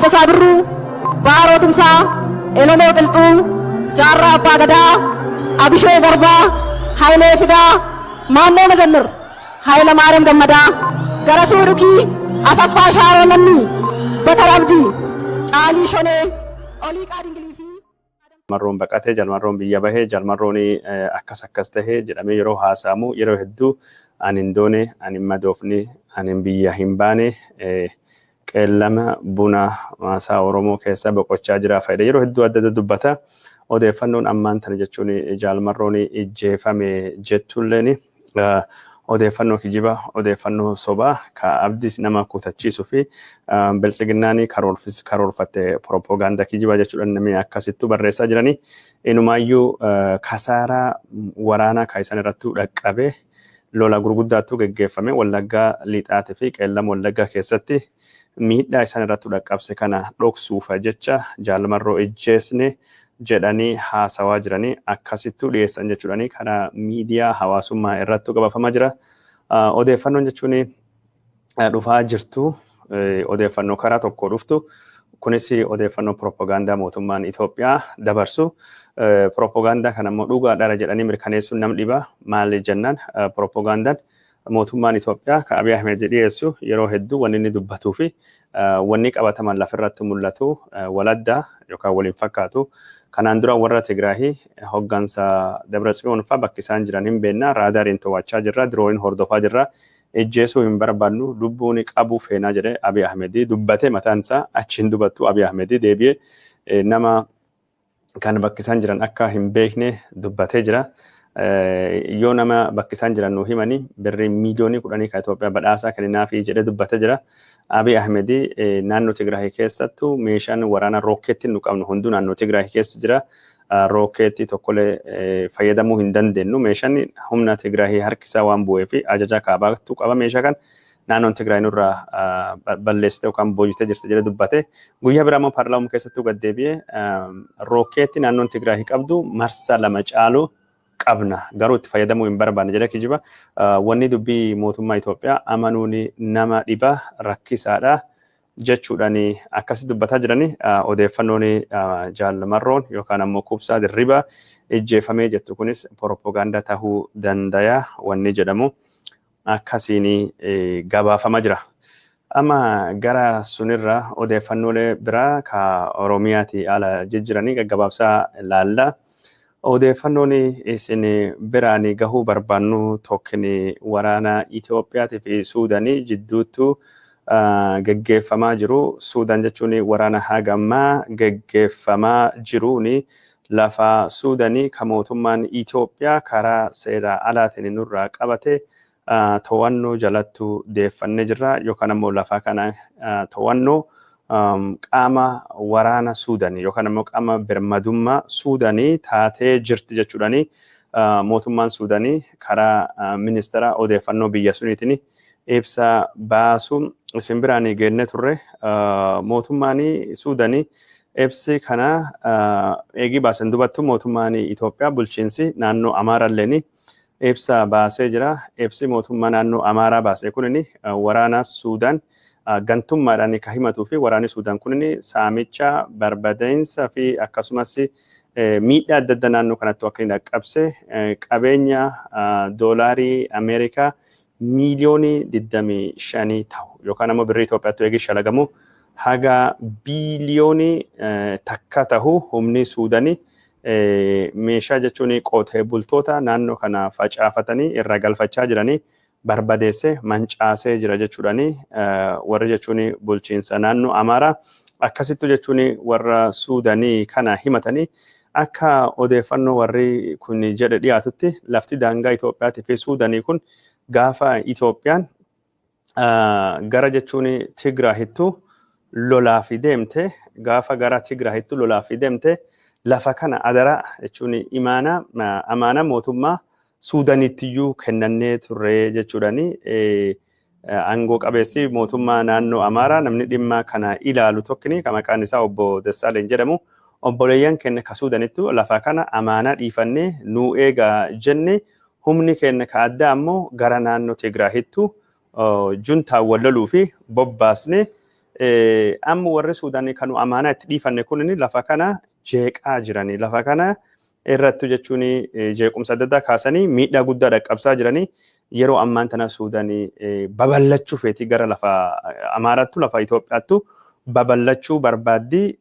Taaddasaa Birruu, Baaroo Tumsaa, Elemoo Qilxuu, Jaarraa Abbaa Gadaa, Abishee Garbaa, Hayilee Fidaa, Maammoo Mazammir, Hayilamaariyaam Gammadaa, Garasuu Dhukii, Asaffaa Shaaroo Lammii, Batar Abdii, Caalii Shonee, Oliiqaa Dingilii fi Marroon baqate, Jalmarroon biyya bahe, Jalmarroon akkas akkas tahe jedhamee yeroo haasa'amu yeroo hedduu ani hin doone, ani hin madoofne, ani biyya hin baane, Qeellama buna maasaa Oromoo keessa boqochaa jira fa'idha. Yeroo hedduu adda adda dubbata. Odeeffannoon ammaan tana jechuun Jaalmarroon ijjeefame jettulleen odeeffannoo kijiba, odeeffannoo sobaa ka abdis nama kutachiisuu fi biltsiginnaan karoorfatte propagaanda kijibaa jechuudhaan namni akkasittuu barreessaa jiranii. Inumaayyuu kasaaraa waraanaa ka isaan irrattuu dhaqqabe lola gurguddaattuu geggeeffame Wallaggaa Lixaatii fi Qeellam Wallaggaa keessatti miidhaa isaan irrattuu dhaqqabse kana dhoksuufa jecha Jaal Marroo ijjeesne jedhanii haasawaa jiranii akkasittuu dhiyeessan jechuudhanii karaa miidiyaa hawaasummaa irrattuu gabaafamaa jira. Odeeffannoon jechuun dhufaa jirtu odeeffannoo karaa tokko dhuftu kunis odeeffannoo piroopagaandaa mootummaan Itoophiyaa dabarsu. Piroopagaandaa kana immoo dhugaa dhara jedhanii mirkaneessuun nam dhiba. Maali jennaan, piroopagaandaan mootummaan Itoophiyaa kan Abiy Ahmed dhiyeessu yeroo hedduu wanni inni dubbatuu fi wanni qabataman lafirratti mul'atu waladda yookaan waliin fakkaatu. Kanaan dura warra Tigraahii hoggansa Dabratsiyoon fa'aa bakki isaan jiran hin beekna, raadaariin to'achaa jirra, dirooniin hordofaa jirra, ijjeesuu hin barbaannu, lubbuun qabuu feenaa jedhe Abiy Ahmed dubbate. Mataan isaa achiin dubattu Abiy Ahmed deebi'ee nama kan bakki isaan jiran akka hin beekne dubbatee jira. Yoo nama bakki isaan jiran nu himani birrii miiliyoonii 10 kan Itoophiyaa badhaasaa kenninaafii jedhee dubbatee jira. Abiy Ahmed naannoo Tigraay keessattuu meeshaan waraanaa rookeettiin nu qabnu hunduu naannoo Tigraay keessa jira. Rookeettii tokkollee fayyadamuu hin dandeenyu. Meeshaan humna Tigraay harkisaa waan bu'ee fi ajaja kaabaatu qaba meeshaa kan naannoon Tigraay nurraa balleessite yookaan boojitee jirti jedhee dubbate. Guyyaa biraa immoo paarlaamaa keessattuu gad deebi'ee rookeettii naannoon Tigraay qabdu marsaa 2 caalu qabna, garuu itti fayyadamuu hin barbaanne jedhee kijiba. Wanni dubbii mootummaa Itoophiyaa amanuun nama dhiba, rakkisaadha jechuudhaan akkasi dubbataa jirani. Odeeffannoon Jaalmarroon yookaan ammoo Kubsaa Dirribaa ijjeefamee jettu kunis propagaandaa tahuu dandaya wanni jedhamu akkasiin gabaafama jira. Amma gara sunirra odeeffannoolee biraa ka Oromiyaati ala jijjiranii gaggabaabsaa laalla. Odeeffannoon isin biraan gahuu barbaannu tokkini waraana Itoophiyaatii fi Suudanii jidduuttu geggeeffamaa jiru. Suudaan jechuun waraana hagammaa geggeeffamaa jiruun lafa Suudanii ka mootummaan Itoophiyaa karaa seera alaatiin nurraa qabate to'annoo jalattu deeffannee jirra, yookaan ammoo lafa kana to'annoo qaama waraana Suudanii yookaan ammoo qaama birmadummaa Suudanii taatee jirti jechuudhaani mootummaan Suudanii karaa ministeera odeeffannoo biyya suniitiin ibsa baasu isin biraan geenne turre. Mootummaan Suudanii ibsi kana eegii baasan dubattu mootummaan Itoophiyaa bulchiinsi naannoo Amaaraalleen ibsa baasee jira. Ibsi mootummaa naannoo Amaaraa baasee kunin waraana Suudaan gantummaadhaan kan himatuu fi waraanni Suudaan kunin saamicha, barbadainsa fi akkasumas miidhaa adda addaa naannoo kanatti akka inni dhaqqabse, qabeenya doolaarii Ameerikaa miiliyoonii 25 ta'u yookaan ammoo birrii Itoophiyaatti eegi shalagamu haga biiliyoonii 1 ta'u humni Suudanii meeshaa jechuun qotee bultoota naannoo kana facaafatanii irraa galfachaa jiranii barbadeesse, mancaasee jira jechuudhaani warri jechuun bulchiinsa naannoo Amaaraa akkasittu jechuun warra Suudanii kana himatanii. Akka odeeffannoo warri kun jedhe dhiyaatutti, lafti daangaa Itoophiyaatii fi Suudanii kun gaafa Itoophiyaan gara jechuun Tigraahittu lolaaf deemte, gaafa gara Tigraahittu lolaaf deemte, lafa kana adaraa jechuun imaanaa amaanaa mootummaa Suudaniittiyyuu kennannee turre jechuudhaani aangoo qabeessi mootummaa naannoo Amaaraa namni dhimma kana ilaalu tokkini kan maqaan isaa obbo Dassaaleen jedhamu, obboleeyyan keenya ka Suudanittu lafa kana amaanaa dhiifannee nuu eegaa jenne, humni keenya ka addaa ammoo gara naannoo Tigraahittu juntaan wal loluu fi bobbaasne. Amma warri Suudaanii kan amaanaa itti dhiifanne kun lafa kana jeeqaa jiranii, lafa kana irrattu jechuun jeequmsa adda addaa kaasanii miidhaa guddaa dhaqqabsaa jiranii. Yeroo ammaan tana Suudaanii babal'achuu feeti, gara lafa Amaarattu lafa Itoophiyaattu babal'achuu barbaaddi.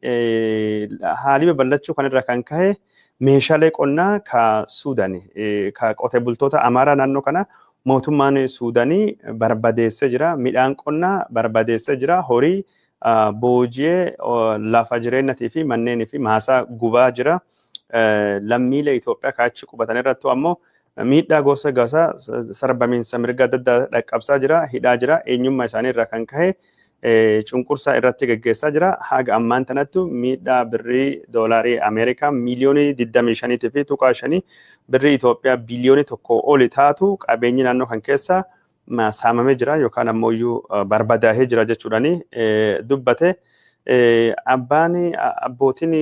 Haalii babal'achuu kanarra kan ka'e meeshaalee qonnaa ka Suudaanii ka qotee bultoota Amaaraa naannoo kana mootummaan Suudaanii barbadeessee jira. Midhaan qonnaa barbadeessee jira. Horii booji'ee lafa jireenyatii fi manneenii fi maasaa gubaa jira. Lammiilee Itoophiyaa kaachi qubatan irrattu ammoo miidhaa gosa gosa sarbamiinsa mirga adda addaa dhaqqabsaa jira, hidhaa jira, eenyummaa isaanii irraa kan ka'e cunqursaa irratti geggeessaa jira. Haga ammaan tanattu miidhaa birrii doolaarii Ameerikaa miiliyoonii 25 fi tuqaa 5, birrii Itoophiyaa biiliyoonii 1 oli taatu qabeenyi naannoo kan keessa saamamee jira yookaan ammoo iyyuu barbadaahee jira jechuudhaani dubbate. Abbaan abbootiin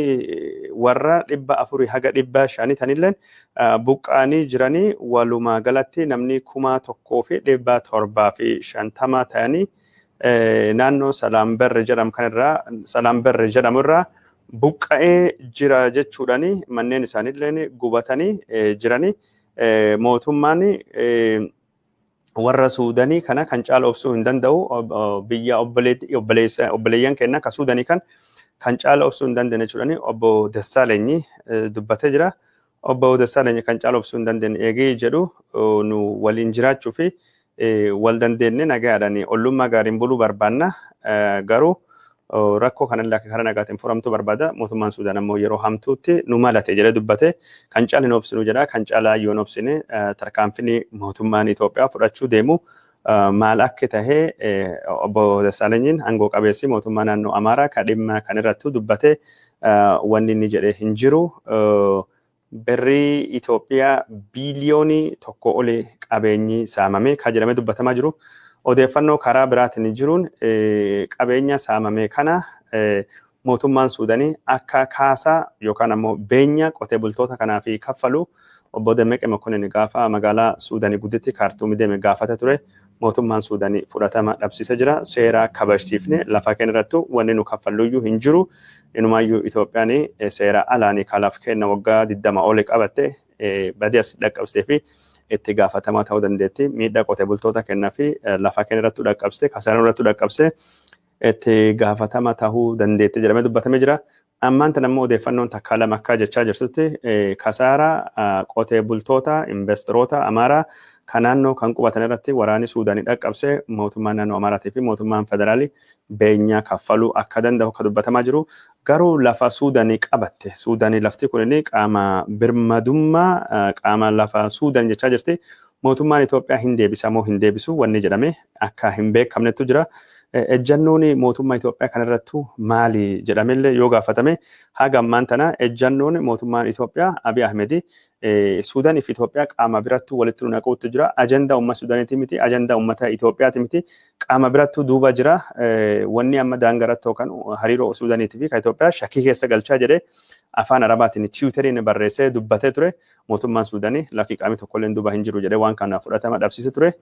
warra 400 haga 500 tanilleen buqqaanii jiranii, walumaa galatti namni 1750 ta'anii naannoo Salaamberre jedhamu kanirraa, Salaamberre jedhamu irraa buqqa'ee jira jechuudhaani, manneen isaaniillee gubatanii jiranii. Mootummaan warra Suudanii kana kan caala obsuu hin danda'u, biyya obboleeyyan keenya ka Suudanii kan caala obsuu hin dandeenye jechuudhaani obbo Dassaalenyi dubbatee jira. Obbo Dassaalenyi kan caala obsuu hin dandeenye eegee jedhu, nu waliin jiraachuu fi wal dandeenye nagaadhaan ollummaa gaariin buluu barbaanna, garuu rakkoo kanallee akka karaa nagaatiin furamtu barbaada. Mootummaan Suudaan ammoo yeroo hamtuutti nu malate jedhee dubbate. Kan caala hin obsinu jedha. Kan caalaa yoo hin obsine tarkaanfiin mootummaan Itoophiyaa fudhachuu deemu maal akka tahe obbo Dassaalenyiin, aangoo qabeessi mootummaa naannoo Amaaraa ka dhimma kan irrattu dubbate, wanni inni jedhe hin jiru. Birrii Itoophiyaa biiliyoonii 1 oli qabeenyi saamame kan jedhamee dubbatamaa jiru. Odeeffannoo karaa biraatiin jiruun qabeenya saamame kana mootummaan Suudanii akka kaasaa yookaan ammoo beenya qotee bultoota kanaaf kaffalu obbo Demmeqe Mokonnin gaafa magaalaa Suudanii gudditti Kaartuumii deeme gaafate ture. Mootummaan Suudanii fudhatama dhabsiisee jira. Seera kabajsiifne lafa keenya irrattu wanni nu kaffalluyyuu hin jiru. Inumaayyuu Itoophiyaan seera alaanii kalaaf kenna waggaa 20 oli qabatte badii as dhaqqabsitee fi itti gaafatamaa ta'uu dandeetti. Miidhaa qotee bultoota kennaa fi lafa keenya irrattu dhaqqabsite, kasaaraan irrattu dhaqqabsite itti gaafatama ta'uu dandeetti jedhamee dubbatamee jira. Ammaan tana immoo odeeffannoon takka lama akka jechaa jirtutti kasaaraa qotee bultoota investoroota Amaaraa kan naannoo kan qubatan irratti waraanni Suudaanii dhaqqabse mootummaan naannoo Amaaraatii fi mootummaan federaalii beenyaa kaffaluu akka danda'u akka dubbatamaa jiru. Garuu lafa Suudaanii qabatte, Suudaanii lafti kun qaama birmadummaa qaama lafa Suudaan jechaa jirti. Mootummaan Itoophiyaa hin deebisa moo hin deebisu wanni jedhame akka hin beekamnetu jira. Ejjannoon mootummaa Itoophiyaa kanarrattu maali jedhamellee yoo gaafatame, haga ammaan tana ejjannoon mootummaan Itoophiyaa Abiy Ahmed Suudaanii fi Itoophiyaa qaama birattuu walitti nu naquutti jira. Ajandaa uummata Suudaaniiti miti, ajandaa uummata Itoophiyaati miti. Qaama birattuu duuba jira. Wanni amma daangaratti yookaan hariiroo Suudaaniitii fi kan Itoophiyaa shakkii keessa galchaa jedhee afaan Arabaatiin Tiwiiteriin barreessee dubbatee ture. Mootummaan Suudaanii lakkii, qaamni tokkollee duuba hin jiru jedhee waan kana fudhatama dhabsiise ture.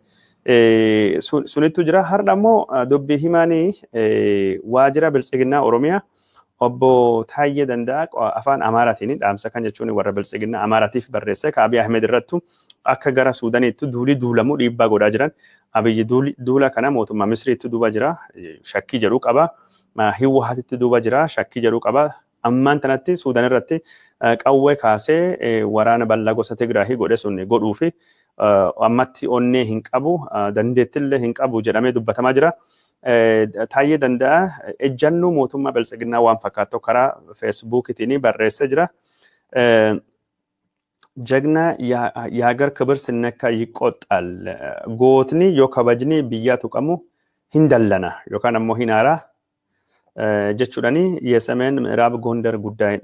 Sunittu jira. Har'a ammoo dubbii himaanii waajjira biltsiginnaa Oromiyaa obbo Taayyee Danda'a afaan Amaaraatiin dhaamsa kan jechuun warra biltsiginnaa Amaaraatiif barreesse ka Abiy Ahmed irrattu akka gara Suudaaniitti duulii duulamuu dhiibbaa godhaa jiran. Abiyyi duula kana mootummaa Misriitti duuba jira shakkii jedhu qaba. Hiwwaatitti duuba jira shakkii jedhu qaba. Ammaan tanatti Suudaan irratti qawwee kaasee waraana bal'aa gosa Tigraahii godhe sun godhuu fi ammatti onnee hin qabu, dandeettillee hin qabu jedhamee dubbatamaa jira. Taayyee Danda'a ejjannoo mootummaa biltsiginnaa waan fakkaatu karaa Feesbuukiitiin barreessee jira. ጀግና የሀገር ክብር ሲነካ ይቆጣል. Gootni yoo kabajni biyyaa tuqamu hin dallana yookaan ammoo hin aara jechuudhani, የሰሜን ምዕራብ ጎንደር ጉዳይ,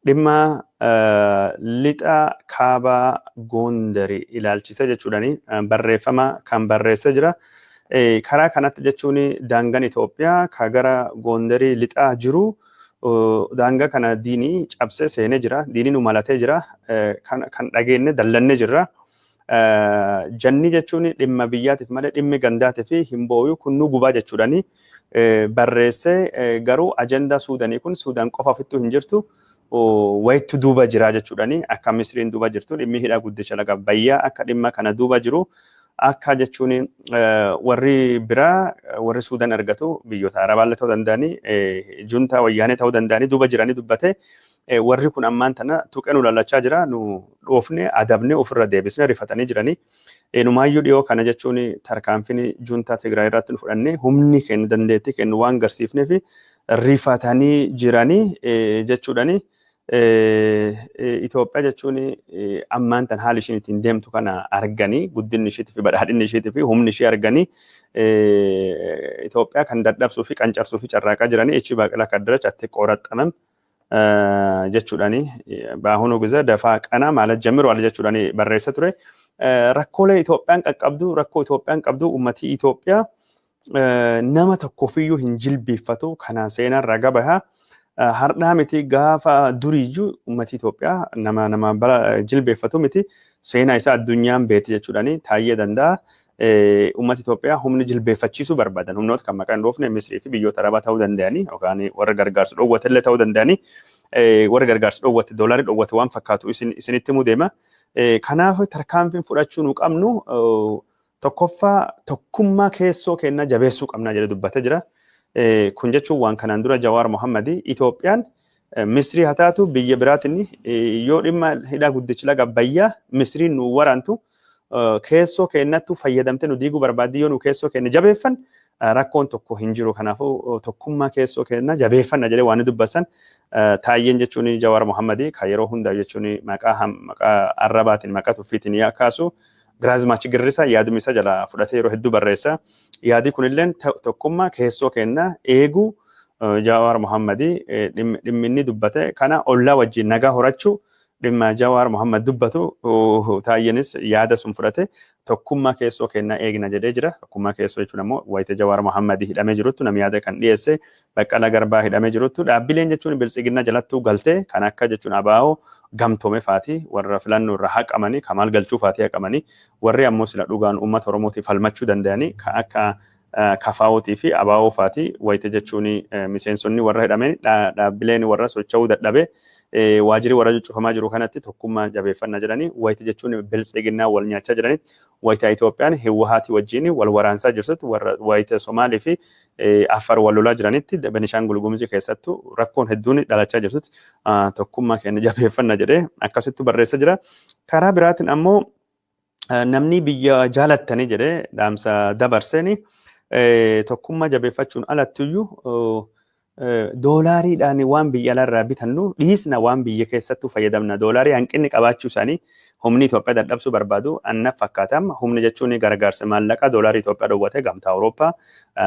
dhimma lixa kaaba Gondari ilaalchise jechuudhani barreeffama kan barreessee jira. Karaa kanatti jechuun daangaan Itoophiyaa ka gara Gondarii lixaa jiru daangaa kana diinii cabsee seenee jira. Diinii nu malatee jira. Kan dhageenye dallannee jirra. Janni jechuun dhimma biyyaatiif malee dhimmi gandaatii fi hin booyu kun nu gubaa jechuudhani barreessee, garuu ajandaa Suudanii kun Suudaan qofa ofittuu hin jirtu, wayittu duuba jira jechuudhani. Akka Misriin duuba jirtu, dhimmi hidha guddicha laga Abbayyaa akka dhimma kana duuba jiru, akka jechuun warri biraa warri Suudaan argatu biyyoota Arabaallee ta'uu danda'anii, juntaa wayyaanee ta'uu danda'anii duuba jiranii dubbate. Warri kun ammaan tana tuqee nu lallachaa jira, nu dhoofne adabne ofirra deebisne rifatanii jiranii. Numaayyuu dhiyoo kana jechuun tarkaanfiin juntaa Tigraay irratti nu fudhanne humni keenya dandeettii kennu waan garsiifnee fi rifatanii jiranii jechuudhani. Itoophiyaa jechuun ammaan tan haali ishiin ittiin deemtu kana arganii, guddinni ishiitii fi badhaadhinni ishiitii fi humni ishii arganii, Itoophiyaa kan dadhabsuu fi qancarsuu fi carraaqaa jiranii ichi baaqelaa kaddarach atti qoraxxamam jechuudhani በአሁኑ ጊዜ ደፋ ቀና ማለት ጀምሯል jechuudhani barreessa ture. Rakkoolee Itoophiyaan qaqqabdu, rakkoo Itoophiyaan qabdu, uummatii Itoophiyaa nama tokkoofiyyuu hin jilbeeffatu, kana seenaan raga baha. Hardhaa miti, gaafa duriiyyuu uummatii Itoophiyaa nama bara jilbeeffatu miti, seenaa isaa addunyaan beeti jechuudhani Taayyee Danda'a. Uummata Itoophiyaa humni jilbeeffachiisuu barbaadan humnoota kan maqaan dhoofne Misrii fi biyyoota Arabaa ta'uu danda'anii yookaan warra gargaarsa dhoowwatellee ta'uu danda'anii, warra gargaarsa dhoowwate, doolaarii dhoowwate waan fakkaatu isinitti himuu deema. Kanaaf tarkaanfiin fudhachuu nu qabnu tokkoffaa tokkummaa keessoo kennaa jabeessuu qabnaa jedhee dubbatee jira. Kun jechuun waan kanaan dura Jawaar Mohammadii Itoophiyaan Misrii haa taatu biyya biraatiin yoo dhimma hidha guddicha laga Abbayyaa Misriin nu waraantu, keessoo keenyattu fayyadamte nu diiguu barbaaddi, yoo nu keessoo keenya jabeeffan rakkoon tokko hin jiru. Kanaafuu tokkummaa keessoo keenya jabeeffanna jedhee waan dubbasan Taayyeen jechuun Jawaar Mohammadii kan yeroo hundaa jechuun maqaa arrabaatiin maqaa tuffiitiin yaa kaasu Giraazmaach Girrisaa yaaduma isaa jalaa fudhatee yeroo hedduu barreessa. Yaadi kunilleen tokkummaa keessoo keenya eeguu Jawaar Mohammadii dhimmi inni dubbate kana, ollaa wajjin nagaa horachuu dhimma Jawaar Mohammad dubbatu Taayyeenis yaada sun fudhate tokkummaa keessoo kennaa eegna jedhee jira. Tokkummaa keessoo jechuun ammoo wayita Jawaar Mohammad hidhamee jiruttu namni yaada kan dhiyeesse Baqqalaa Garbaa hidhamee jiruttu dhaabbileen jechuun biltsiginna jalattuu galtee kan akka jechuun ABO gamtoome faati warra filannoo irraa haqamanii, Kamaal Galchuu faatii haqamanii, warri ammoo sila dhugaan uummata Oromootiif falmachuu danda'anii kan akka KFO'tii fi ABO faati wayita jechuun miseensonni warra hidhameen dhaabbileen warra socho'uu dadhabee waajirri warra cufamaa jiru kanatti tokkummaa jabeeffannaa jedhanii, wayita jechuun biltsiginnaa wal nyaachaa jiranitti, wayita Itoophiyaan Hiwwahaatii wajjin wal waraansaa jirtutti, warra wayita Somaalii fi Afar wal lolaa jiranitti, Benishaangul Gumuzii keessattuu rakkoon hedduun dhalachaa jirtutti tokkummaa keenya jabeeffanna jedhee akkasittu barreessa jira. Karaa biraatiin ammoo namni biyya jaalattanii jedhee dhaamsa dabarseeni tokkummaa jabeeffachuun alattuyyuu doolaariidhaan waan biyya alaarraa bitannu dhiisna, waan biyya keessattuu fayyadamna. Doolaarii hanqinni qabaachuu isaanii humni Itoophiyaa dadhabsuu barbaadu anna fakkaatama. Humni jechuun gargaarsa maallaqaa doolaarii Itoophiyaa dhoowwate gamtaa Awurooppaa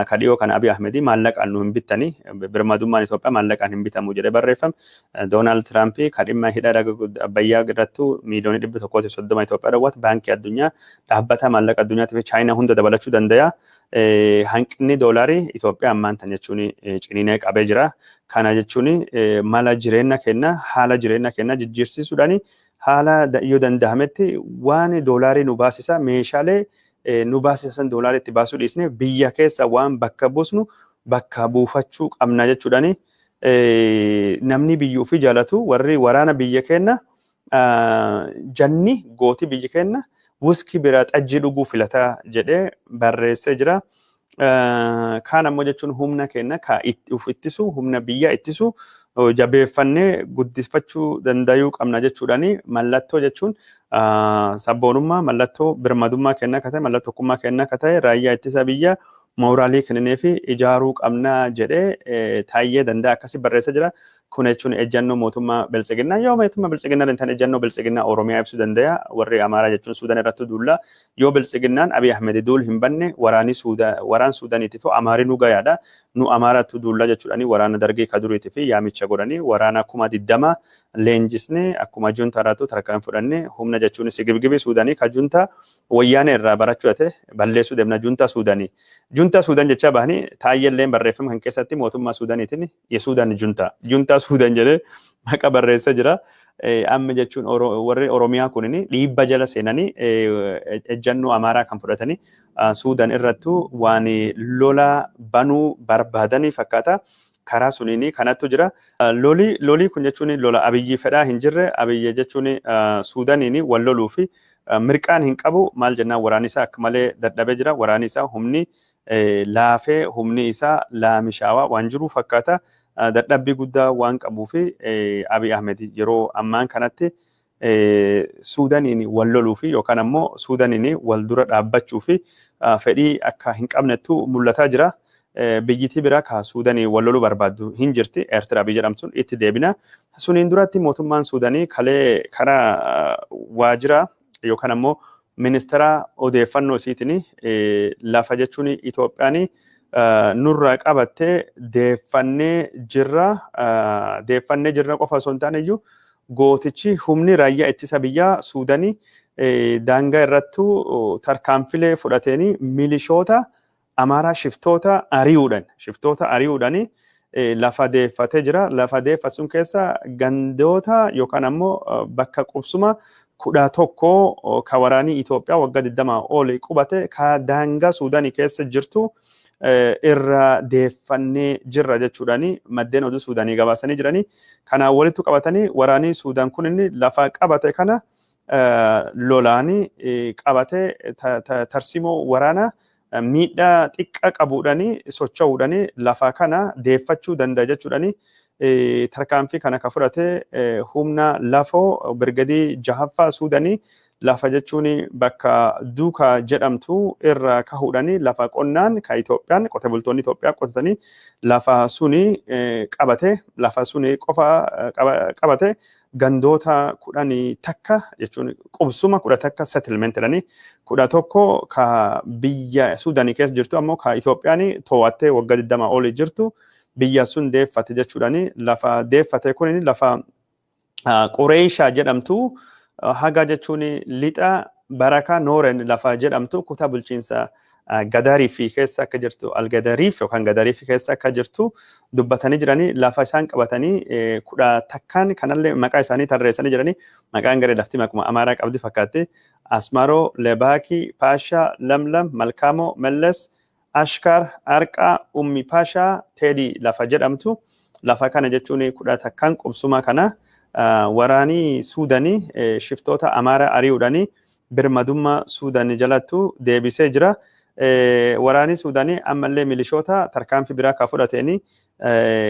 ka dhiyoo kana Abiy Ahmedii maallaqaan nu hin bittanii, birmadummaan Itoophiyaa maallaqaan hin bitamu jedhee barreeffame. Doonaald Tiraamp ka dhimma hidha Abbayyaa irrattuu miiliyoonii 130 Itoophiyaa dhoowwate, baankii addunyaa, dhaabbata maallaqa addunyaatii fi Chaayinaa hunda dabalachuu danda'a. Hanqinni doolaarii Itoophiyaa ammaan tan jechuun ciniinee qabee jira. Kana jechuun mala jireenya keenya, haala jireenya keenya jijjiirsiisuudhaan haala yoo danda'ametti waan doolaarii nu baasisa, meeshaalee nu baasisa san doolaarii itti baasuu dhiisne biyya keessa waan bakka buusnu bakka buufachuu qabna jechuudhaani. Namni biyya ofii jaalatu warri waraana biyya keenya janni gootii biyya keenya wuskii bira xajjii dhuguu filataa jedhee barreessee jira. Kaan ammoo jechuun humna keenya ka uf ittisu, humna biyya ittisu jabeeffannee guddifachuu danda'uu qabna jechuudhaani mallattoo jechuun sabboonummaa, mallattoo birmadummaa keenya akka ta'e, mallattoo tokkummaa keenya akka ta'e raayyaa ittisa biyya mooraalii kenninee fi ijaaruu qabna jedhee Taayyee Danda'a akkasii barreessee jira. Kun jechuun ejjannoo mootummaa biltsiginnaa, yoo mootummaa biltsiginnaa hin taane ejjannoo biltsiginnaa Oromiyaa ibsuu danda'a. Warri Amaaraa jechuun Suudaan irratti duulla. Yoo biltsiginnaan Abiy Ahmed duul hin banne waraanii Suudaan, waraan Suudaaniitiif Amaarii nu gayaadha. Nu Amaaraatu duulla jechuudhaani waraana dargii kaduriitii fi yaamicha godhanii waraana 20,000 leenjisne akkuma juntaa irrattuu tarkaan fudhanne humna jechuun sigibgibii Suudaanii ka juntaa wayyaanee irraa barachuu ta'e balleessuu deemna juntaa Suudaanii. Juntaa Suudaan jechaa bahanii Taayyelleen barreeffama kan keessatti mootummaa Suudaaniitiin የሱዳን ጁንታ, juntaa Suudaan jedhee maqaa barreessee jira. Amma jechuun warri Oromiyaa kunin dhiibba jala seenanii ejjannoo Amaaraa kan fudhatanii Suudaan irrattu waan lola banuu barbaadanii fakkaata. Karaa suniin kanattu jira. Lolii kun jechuun lola Abiyyi fedhaa hin jirre. Abiyyi jechuun Suudaaniin wal loluu fi mirqaan hin qabu. Maal jennaan, waraanni isaa akka malee dadhabee jira. Waraanni isaa humni laafee, humni isaa laamishaawaa waan jiru fakkaata. Dadhabbii guddaa waan qabuu fi Abiy Ahmed yeroo ammaan kanatti Suudaaniin wal loluu fi yookaan ammoo Suudaaniin wal dura dhaabbachuu fi fedhii akka hin qabnettu mul'ataa jira. Biyyittii biraa ka Suudaanii wal loluu barbaaddu hin jirti. Eertiraa biyya jedhamtu itti deebina. Suniin duratti mootummaan Suudaanii kalee karaa waajjira yookaan ammoo ministeera odeeffannoo isiitiin lafa jechuun Itoophiyaan nurraa qabattee deeffannee jirra. Deeffannee jirra qofa osoo hin taane iyyuu, gootichi humni raayyaa ittisa biyyaa Suudaanii daangaa irrattu tarkaanfilee fudhateeni milishoota Amaaraa shiftoota ari'uudhaan lafa deeffatee jira. Lafa deeffate sun keessa gandoota yookaan ammoo bakka qubsuma 11 ka waraanii Itoophiyaa waggaa 20 ol qubate ka daangaa Suudaanii keessa jirtu irra deeffannee jirra jechuudhaani maddeen oduu Suudaanii gabaasanii jiranii. Kanaan walitti qabatanii waraanii Suudaan kun inni lafa qabate kana lolaanii qabatee tarsiimoo waraanaa miidhaa xiqqaa qabuudhaani socho'uudhaani lafa kana deeffachuu danda'a jechuudhaani tarkaanfii kana ka fudhate humna lafoo birgadii jahaffaa Suudanii lafa jechuun bakka Duuka jedhamtu irra kahuudhaani lafa qonnaan ka Itoophiyaan qote bultoonni Itoophiyaa qotatanii lafa suni qabate. Lafa suni qofa qabate, gandoota 11 jechuun qubsuma 11, settlement jedhanii, 11 ka biyya Suudanii keessa jirtu ammoo ka Itoophiyaan to'attee waggaa 20 olii jirtu biyya sun deeffate jechuudhaani. Lafa deeffate kun lafa Qureeshaa jedhamtu haga jechuun lixa Barakaa Nooren lafa jedhamtu kutaa bulchiinsa Gadariif keessa akka jirtu, Algadariif yookaan Gadariif keessa akka jirtu dubbatanii jiranii. Lafa isaan qabatanii 11n kanallee maqaa isaanii tarreessanii jiranii. Maqaan garee lafti maquma Amaaraa qabdi fakkaatti: Asmaroo, Lebaakii, Paashaa, Lamlam, Malkaamoo, Melles, Ashkar, Arqaa, Ummi Paashaa, Teedii lafa jedhamtu. Lafa kana jechuun 11n qubsuma kana waraanii Suudanii shiftoota Amaaraa ari'uudhaanii birmadummaa Suudanii jalattu deebisee jira. Waraanii Suudanii ammallee milishoota tarkaanfii biraa ka fudhateeni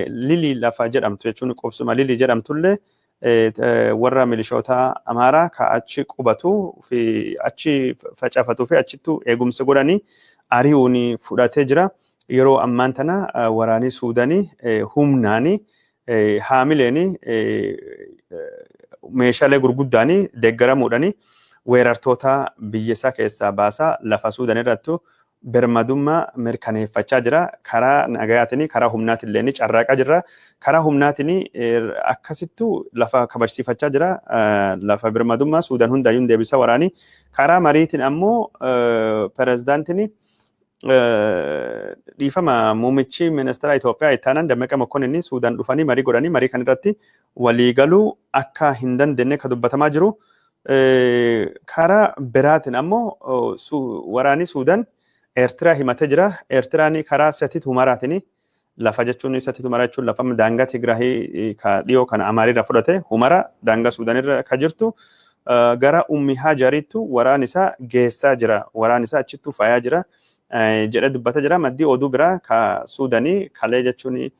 Lilii lafa jedhamtu jechuun qubsuma Lilii jedhamtullee warra milishoota Amaaraa ka achi qubatu fi achi facaafatuu fi achittu eegumsa godhanii ari'uun fudhatee jira. Yeroo ammaan tana waraanii Suudanii humnaanii haamileeni meeshaalee gurguddaanii deeggaramuudhaani weerartoota biyya isaa keessaa baasaa lafa Suudaan irrattu birmadummaa mirkaneeffachaa jira. Karaa nagayaatiin, karaa humnaatiin illee carraaqaa jira. Karaa humnaatiin akkasittu lafa kabajsiifachaa jira. Lafa birmadummaa Suudaan hundaayyuu deebisa waraanii. Karaa mariitiin ammoo pirezidaantiin, dhiifama, muummichi ministeera Itoophiyaa itti aanaan Dammaqa Mokonnin Suudaan dhufanii marii godhanii marii kan irratti waliigaluu akka hin dandeenye ka dubbatamaa jiru. Karaa biraatiin ammoo waraanni Suudaan Eertiraa himatee jira. Eertiraan karaa Setit Humaraatiin lafa jechuun, Setit Humaraa jechuun lafa daangaa Tigraahii ka dhiyoo kana Amaariirraa fudhate, Humara daangaa Suudaanirra ka jirtu gara Ummi Haajariittu waraan isaa geessaa jira. Waraan isaa achittuu faayaa jira jedhee dubbataa jira. Maddii oduu biraa ka Suudaanii kalee jechuun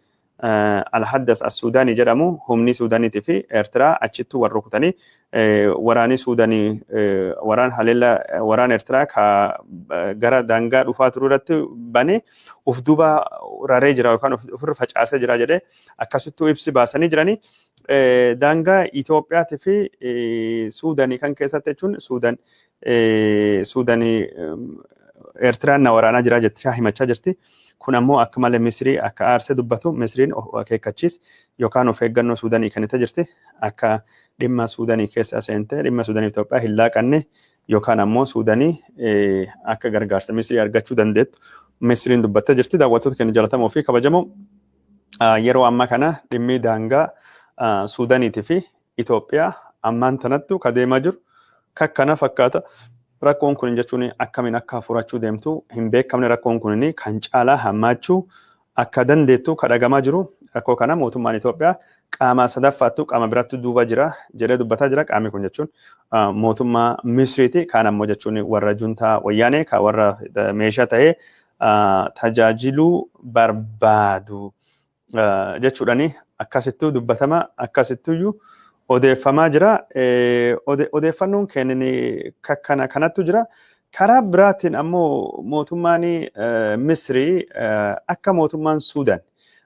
Alhaddas as-Suudaanii jedhamu, humni Suudaaniitii fi Eertiraa achittuu wal rukutanii waraanii Suudaanii waraan haleella waraan Eertiraa ka gara daangaa dhufaa turu irratti banee uf duuba raree jira yookaan ofirra facaasee jira jedhee akkasittuu ibsi baasanii jiranii. Daangaa Itoophiyaatii fi Suudaanii kan keessatti jechuun Suudaanii Eertiraan na waraanaa jira jettee himachaa jirti. Kun ammoo akka malee Misrii akka aarsee dubbatu. Misriin akeekkachiis yookaan of eeggannoo Suudaanii kennitee jirti. Akka dhimma Suudaanii keessa seentee dhimma Suudaanii Itoophiyaa hin laaqanne yookaan ammoo Suudaanii akka gargaarsa Misrii argachuu dandeettu Misriin dubbattee jirti. Daawwattoota keenya jaallatamoo fi kabajamoo, yeroo ammaa kana dhimmi daangaa Suudaaniitii fi Itoophiyaa Ammaan tanattu ka deemaa jiru kakkana fakkaata. Rakkoon kun jechuun akkamiin akka furachuu deemtu hin beekamne. Rakkoon kun kan caalaa hammaachuu akka dandeettu ka dhagamaa jiru. Rakkoo kana mootummaan Itoophiyaa qaama sadaffaattu qaama birattu duuba jira jedhee dubbataa jira. Qaamni kun jechuun mootummaa Misriiti. Kaan ammoo jechuun warra juntaa wayyaanee ka warra meeshaa ta'ee tajaajiluu barbaadu jechuudhani akkasittuu dubbatama, akkasittuyyuu odeeffamaa jira. Odeeffannoon kennin kana kanattu jira. Karaa biraatiin ammoo mootummaan Misrii akka mootummaan Suudaan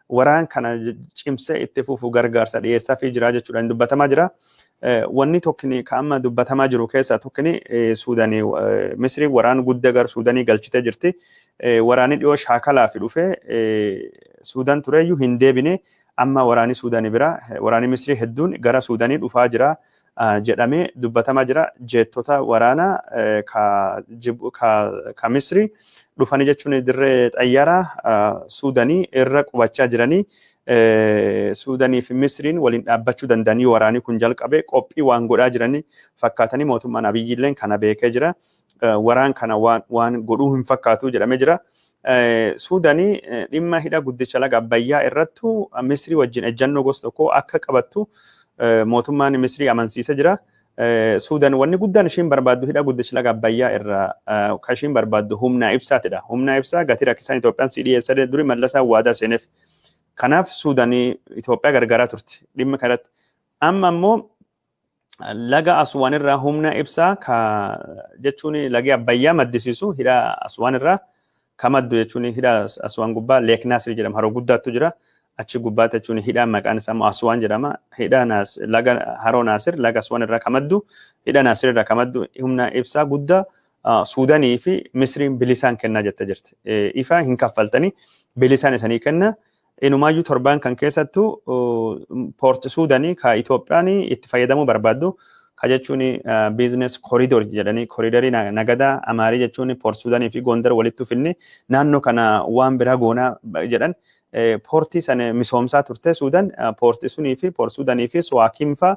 waraan kana cimsee itti fufu gargaarsa dhiyeessaa fi jira jechuudhaan dubbatamaa jira. Wanni tokkini ka amma dubbatamaa jiru keessaa tokkini, Suudaanii Misrii waraan guddaa gara Suudaanii galchitee jirti. Waraanni dhiyoo shaakalaa fi dhufee Suudaan tureeyyuu hin deebine. Amma waraanni Suudaanii bira waraanni Misrii hedduun gara Suudaanii dhufaa jira jedhamee dubbatamaa jira. Jeettota waraanaa ka Misrii dhufanii jechuun dirree xayyaaraa Suudaanii irra qubachaa jiranii, Suudaanii fi Misriin waliin dhaabbachuu danda'anii waraanni kun jalqabe qophii waan godhaa jiranii fakkaatanii, mootummaan Abiyyiilleen kana beekee jira. Waraan kana waan godhuu hin fakkaatu jedhamee jira. Suudaanii dhimma hidha guddicha laga Abbayyaa irrattu Misrii wajjin ejjannoo gosa tokko akka qabattu mootummaan Misrii amansiisee jira. Suudaan wanni guddaan ishiin barbaaddu hidha guddicha laga Abbayyaa irraa kan ishiin barbaaddu humna ibsaatidha. Humna ibsaa gatii rakkisaan Itoophiyaan si dhiyeessa duri Mallasaa waadaa seeneef. Kanaaf Suudaanii Itoophiyaa gargaaraa turte dhimma kanatti. Amma ammoo laga Aswaan irraa humna ibsaa ka jechuun lagi Abbayyaa maddisiisu, hidha Aswaan irraa ka maddu jechuun, hidha Aswaan gubbaa Lake Naasir jedhama, haroo guddaatu jira. Achi gubbaatti jechuun hidha maqaan isaa immoo Aswaan jedhama. Hidha laga haroo Naasir, laga Aswaan irraa ka maddu, hidha Naasir irraa ka maddu humna ibsaa guddaa Suudaanii fi Misriin bilisaan kennaa jettee jirti. Ifa hin kaffaltanii, bilisaan isanii kenna. Inumaayyuu torbaan kan keessattuu Port Suudaanii ka Itoophiyaan itti fayyadamuu barbaaddu ka jechuun business corridor jedhanii, koriidarii nagadaa Amaarii jechuun Port Suudaanii fi Gondar walitti finne, naannoo kana waan biraa goonaa jedhan, poortii sana misoomsaa turte Suudaan. Poortii sunii fi Port Suudaanii fi Suwaakiin faa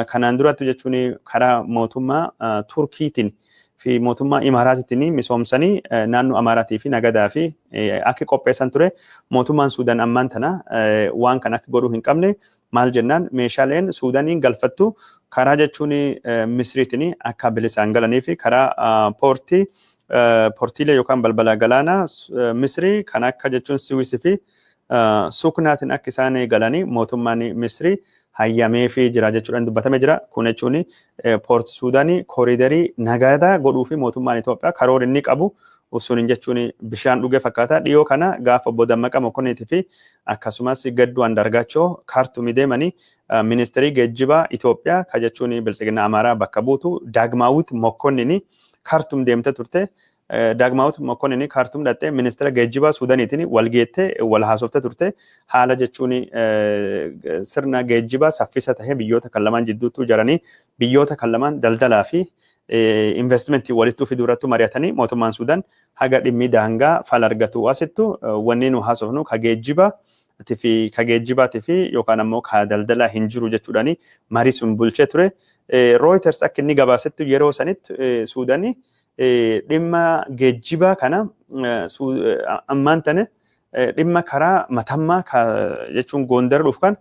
kanaan duratti jechuun karaa mootummaa Turkiitiin fi mootummaa Imaaraatiitiin misoomsanii naannoo Amaaraatii fi nagadaa fi akka qopheessan ture. Mootummaan Suudaan ammaan tana waan kana akka godhuu hin qabne, maal jennaan meeshaaleen Suudaaniin galfattu karaa jechuun Misriitiin akka bilisaan galanii fi karaa poortiilee yookaan balbala galaanaa Misrii kan akka jechuun Siwisii fi Suknaatiin akka isaan galanii mootummaan Misrii hayyamee fi jira jechuudhaan dubbatamee jira. Kun jechuun Port Suudaanii kooriidarii nagadaa godhuu fi mootummaan Itoophiyaa karoora inni qabu sun jechuun bishaan dhugee fakkaata. Dhiyoo kana gaafa obbo Dammaqa Mokonniitii fi akkasumas Gadduu Andargaachoo Kaartumii deemanii, ministeerii geejjibaa Itoophiyaa ka jechuun biltsiginna Amaaraa bakka buutu Daagmaawit Mokkonnini Kaartum deemte turte. Daagmaawit Mokkonnini Kaartum dhattee ministeera geejjibaa Suudaaniitiin wal geettee wal haasofte turte. Haala jechuun sirna geejjibaa saffisa tahee biyyoota kan lamaan jidduutti ijaaranii biyyoota kan lamaan daldalaa fi investimentii walitti fiduu irratti mari'atanii, mootummaan Suudaan haga dhimmi daangaa fala argatu asittu wanni nu haasofnu ka geejjibaa fi ka geejjibaatii fi yookaan ammoo ka daldalaa hin jiru jechuudhaani marii sun bulchee ture. Reuters akka inni gabaasetti, yeroo sanitti Suudaanii dhimma geejjibaa kana ammaan tane dhimma karaa Matammaa jechuun Gondar dhufu kan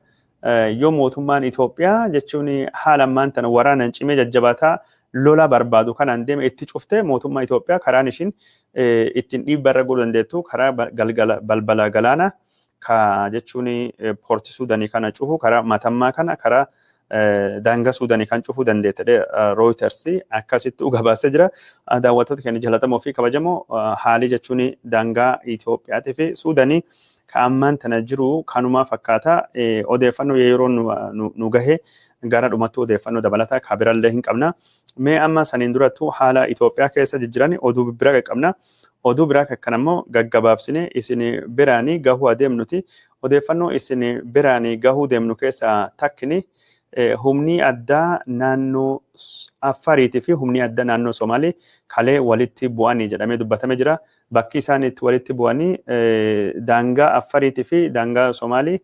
yoo mootummaan Itoophiyaa jechuun haala ammaan tana waraanaan cimee jajjabaataa lola barbaadu kanaan deeme itti cuftee, mootummaa Itoophiyaa karaan ishiin ittiin dhiibba irra godhuu dandeettu karaa galgala balbala galaanaa ka jechuun poorti Suudanii kana cufu, karaa Matammaa kana, karaa daangaa Suudanii kan cufuu dandeette Reuters akkasitti gabaasee jira. Daawwattoota keenya jaallatamoo fi kabajamoo, haalii jechuun daangaa Itoophiyaatii fi Suudanii ka ammaan tana jiru kanuma fakkaata. Odeeffannoo yeroo nu gahe gara dhumattuu odeeffannoo dabalataa ka birallee hin qabna. Mee amma saniin durattuu haala Itoophiyaa keessa jijjiran oduu bira qaqqabna. Oduu biraa kan ammoo gaggabaabsine isin biraanii gahuu adeemnuti. Odeeffannoo isin biraanii gahuu deemnu keessaa takkini, humni addaa naannoo Affariitii fi humni addaa naannoo Somaalii kalee walitti bu'anii jedhamee dubbatamee jira. Bakki isaan itti walitti bu'anii daangaa Affariitii fi daangaa Somaalii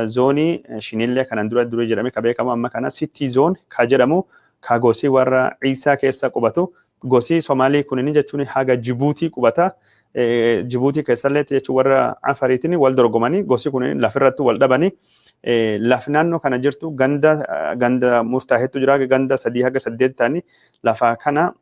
Zoonii Shinillee kanan dura durii jedhame ka beekamu amma kana Sitti Zone ka jedhamu ka gosi warra Ciisaa keessa qubatu. Gosi Somaalii kunini jechuun haga Jibuutii qubata. Jibuutii keessallee jechuun warra Afariitiin wal dorgomanii gosi kun lafirratti wal dhabanii, laf naannoo kana jirtu ganda ganda murtaa'etu jira, ganda 3 haga 8 ta'anii lafa kana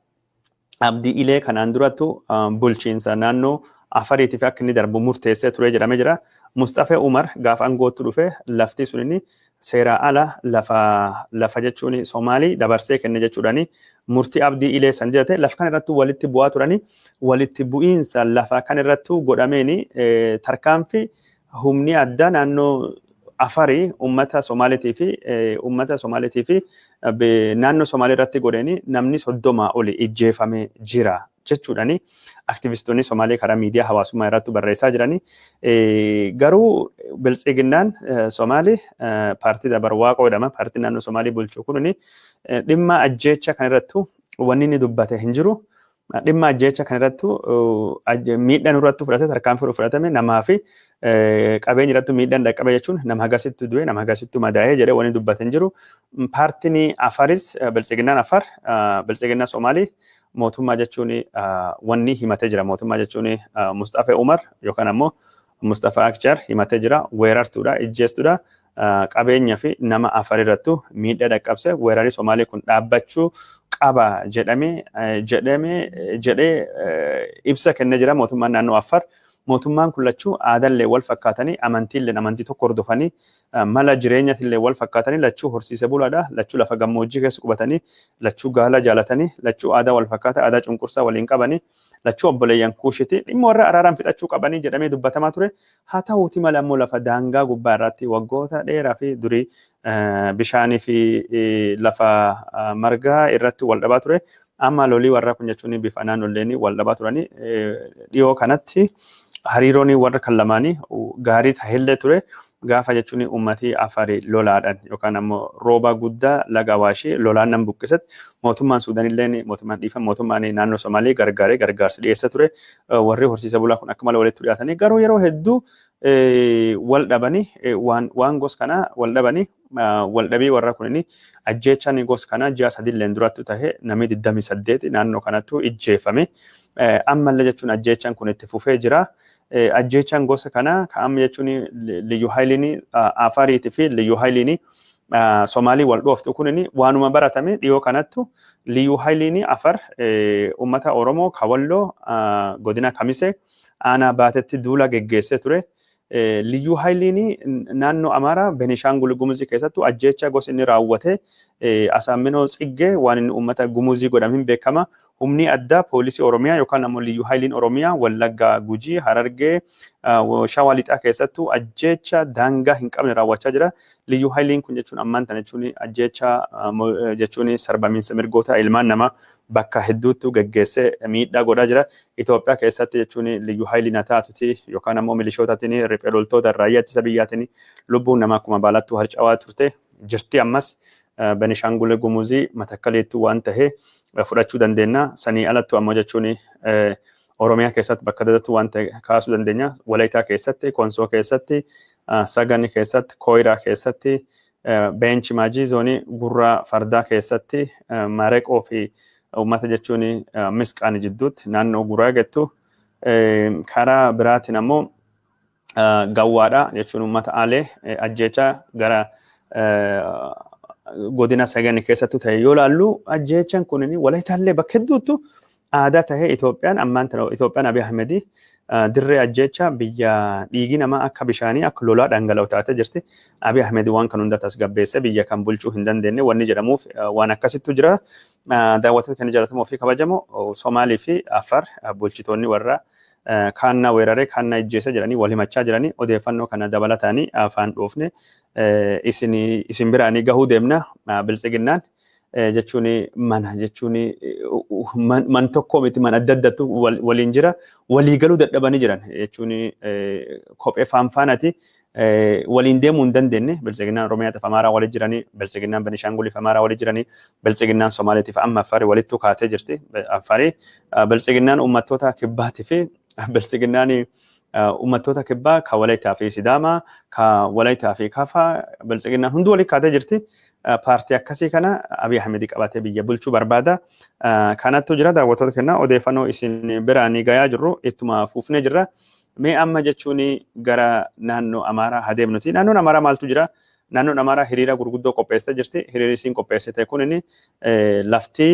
Abdii Ilee kanaan durattu bulchiinsa naannoo Afariitiif akka inni darbu murteessee ture jedhamee jira. Mustafee Umar gaafa aangootti dhufe lafti sun inni seeraa ala lafa jechuun Somaalii dabarsee kenne jechuudhaani murtii Abdii Ilee san jedhate. Lafa kana irratti walitti bu'aa turanii, walitti bu'iinsa lafa kan irratti godhameeni tarkaanfii humni addaa naannoo Afarii uummata Somaaliitii fi naannoo Somaalii irratti godheeni namni 30 oli ijjeefamee jira jechuudhani aktivistoonni Somaalee karaa miidiyaa hawaasummaa irratti barreessaa jirani. Garuu biltsiginnaan Somaalii paartii Dabarwaaqoo jedhama. Paartii naannoo Somaalii bulchu kunini dhimma ajjeecha kan irrattu wanni inni dubbate hin jiru. Dhimma ajjeecha kan irrattu miidhaan irratti fudhate, tarkaanfii fudhatame, namaa fi qabeenya irratti miidhaan dhaqqabe jechuun nama hagasittu du'e, nama hagasittu madaa'ee jedhee wanni dubbate hin jiru. Paartiin Afaris, biltsiginnaan Afar, biltsiginnaa Somaalii mootummaa jechuun wanni himatee jira. Mootummaa jechuun Mustafee Umar yookaan ammoo Mustafaa Akchar himatee jira. Weerartuudha, ijjeestuudha. Qabeenya fi nama Afar irrattu miidhaa dhaqqabse, weerarri Somaalii kun dhaabbachuu qaba jedhamee jedhee ibsa kennee jira mootummaan naannoo Afar. Mootummaan kun lachuu aadaallee wal fakkaatanii, amantiillee amantii tokko hordofanii, mala jireenyatillee wal fakkaatanii, lachuu horsiise bulaadha. Lachuu lafa gammoojjii keessa qubatanii, lachuu gaala jaalatanii, lachuu aadaa wal fakkaata, aadaa cunqursaa waliin qabanii, lachuu obboleeyyan Kuushiti, dhimma warra araaraan fixachuu qabanii jedhamee dubbatamaa ture. Haa ta'uuti malee ammoo lafa daangaa gubbaa irratti waggoota dheeraa fi durii bishaanii fi lafa margaa irratti wal dhabaa ture. Amma lolii warra kun jechuun bifa naannolleen wal dhabaa turanii, dhiyoo kanatti hariiroon warra kan lamaanii gaarii tahillee ture. Gaafa jechuun uummatii Afarii lolaadhaan yookaan ammoo rooba guddaa laga Awaashii lolaan nan buqqisetti mootummaan Suudanillee, mootummaan dhiifama, mootummaan naannoo Somaalii gargaaree gargaarsa dhiyeessa ture. Warri horsiisa bulaa kun akka malee walitti dhiyaatanii garuu yeroo hedduu wal dhabanii, waan gos kanaa wal dhabanii, wal dhabii warra kunini ajjeechaan gos kanaa ji'a 3lleen duratti tahe namni 28 naannoo kanattu ijjeefame. Ammallee jechuun ajjeechaan kun itti fufee jira. Ajjeechaan gosa kanaa ka amma jechuun Liyyuu Haayiliin Afariitii fi Liyyuu Haayiliin Somaalii wal dhooftu kunini waanuma baratame. Dhiyoo kanattu Liyyuu Haayiliin Afar uummata Oromoo Kawalloo godina Kamisee aanaa Baatetti duula geggeessee ture. Liyyuu Haayiliin naannoo Amaaraa Benishaangul Gumuzii keessattuu ajjeechaa gosa inni raawwate, Asaamminoo Tsiggee waan inni uummata Gumuzii godhame hin beekama. Humni addaa poolisii Oromiyaa yookaan ammoo Liyyuu Haayiliin Oromiyaa Wallaggaa, Gujii, Harargee, Shawaa Lixaa keessattuu ajjeecha daangaa hin qabne raawwachaa jira. Liyyuu Haayiliin kun jechuun ammaan tana jechuun ajjeecha jechuun sarbamiinsa mirgoota ilmaan namaa bakka hedduutti geggeessee miidhaa godhaa jira. Itoophiyaa keessatti jechuun Liyyuu Haayiliin haa taatuti yookaan ammoo milishootaatiin, riphee loltoota raayyaa ittisa biyyaatiin lubbuun namaa akkuma baalattuu harcawaa turte jirti ammas. Benishaangul Gumuzii Matakkaleettuu waan ta'e fudhachuu dandeenya. Sanii alattu ammoo jechuun Oromiyaa keessatti bakka adda waan ta'e kaasuu dandeenya. Walayitaa keessatti, Konsoo keessatti, Sagani keessatti, Kooyiraa keessatti, Beenchi Maajii zoonii Gurraa Fardaa keessatti, Mareqoo fi uummata jechuun Misqaan jidduutti naannoo Guraagettu. Karaa biraatiin ammoo Gawwaadha jechuun uummata Aalee ajjeechaa gara godina Sagani keessattu ta'e yoo laallu, ajjeechaan kun Walayitaallee bakka hedduuttu aadaa tahee, Itoophiyaan ammaan tana Itoophiyaan Abiy Ahmedii dirree ajjeechaa, biyya dhiigi namaa akka bishaanii akka lolaa dhangala'u taatee jirti. Abiy Ahmed waan kan hunda tasgabbeessee biyya kan bulchuu hin dandeenye wanni jedhamuuf waan akkasittu jira. Daawwattoota kan jaallatamoo fi kabajamoo, Somaalii fi Afar bulchitoonni warra kaannaa weeraree, kaannaa ijjeessa jedhanii wal himachaa jiranii, odeeffannoo kana dabalataanii afaan dhoofne isin biraanii gahuu deemna. Biltsiginnaan jechuun mana jechuun man tokko miti, man adda addattu waliin jira, walii galuu dadhabanii jiran jechuun kophee faanfaanati waliin deemuu hin dandeenye. Biltsiginnaan Oromiyaatiif Amaaraa waliin jiranii, biltsiginnaan Benishaanguliif Amaaraa waliin jiranii, biltsiginnaan Somaaliitiif amma Affarii walittuu kaatee jirti. Affarii, biltsiginnaan uummattoota kibbaatii fi biltsiginnaan Uummattoota kibbaa ka Walaytaa fi Sidaamaa, ka Walaytaa fi Kafaa Biltsiginnaan hunduu walii kaatee jirti. Paartii akkasii kana Abiy Ahmed qabatee biyya bulchuu barbaada. Kanattu jira. Daawwattoota kennaa, odeeffannoo isin biraan gayaa jirru ittuma fuufnee jirra. Mee amma jechuun gara naannoo Amaaraa haa deemnuti. Naannoon Amaaraa maaltu jira? Naannoon Amaaraa hiriira gurguddoo qopheessitee jirti. Hiriirri isiin qopheessite kun inni lafti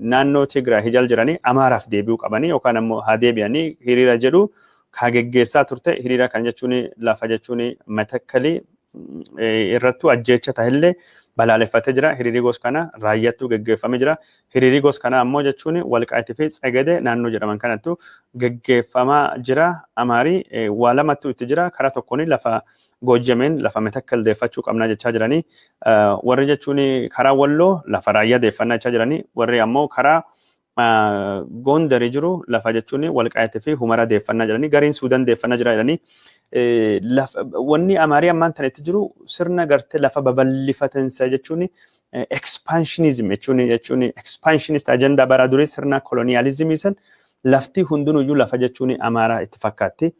naannoo Tigraay jal jiranii Amaaraaf deebi'uu qabanii yookaan ammoo haa deebi'anii hiriira jedhu kaa geggeessaa turte. Hiriira kan jechuun lafa jechuun Matakkalii irrattuu ajjeecha ta'ellee balaaleffatee jira. Hiriirri gos kana Raayyaattuu geggeeffamee jira. Hiriirri gos kana ammoo jechuun Walqaayitii fi Tsegede naannoo jedhaman kanattu geggeeffamaa jira. Amaarii waa lamattu itti jira. Karaa tokkoon lafa Goojjameen lafa Metakkal deeffachuu qabnaa jechaa jiranii. Warri jechuun karaa Walloo lafa Raayyaa deeffannaa jechaa jiranii. Warri ammoo karaa Gondarii jiru lafa jechuun Walqaayitii fi Humara deeffannaa jiranii. Gariin Suudaan deeffannaa jira jedhanii. Wanni Amaarii ammaan tana itti jiru sirna gartee lafa babal'ifatansa jechuun expansionism jechuun expansionist agenda bara durii sirna koloniyaalizimii san, lafti hundinuyyuu lafa jechuun Amaaraa itti fakkaatti.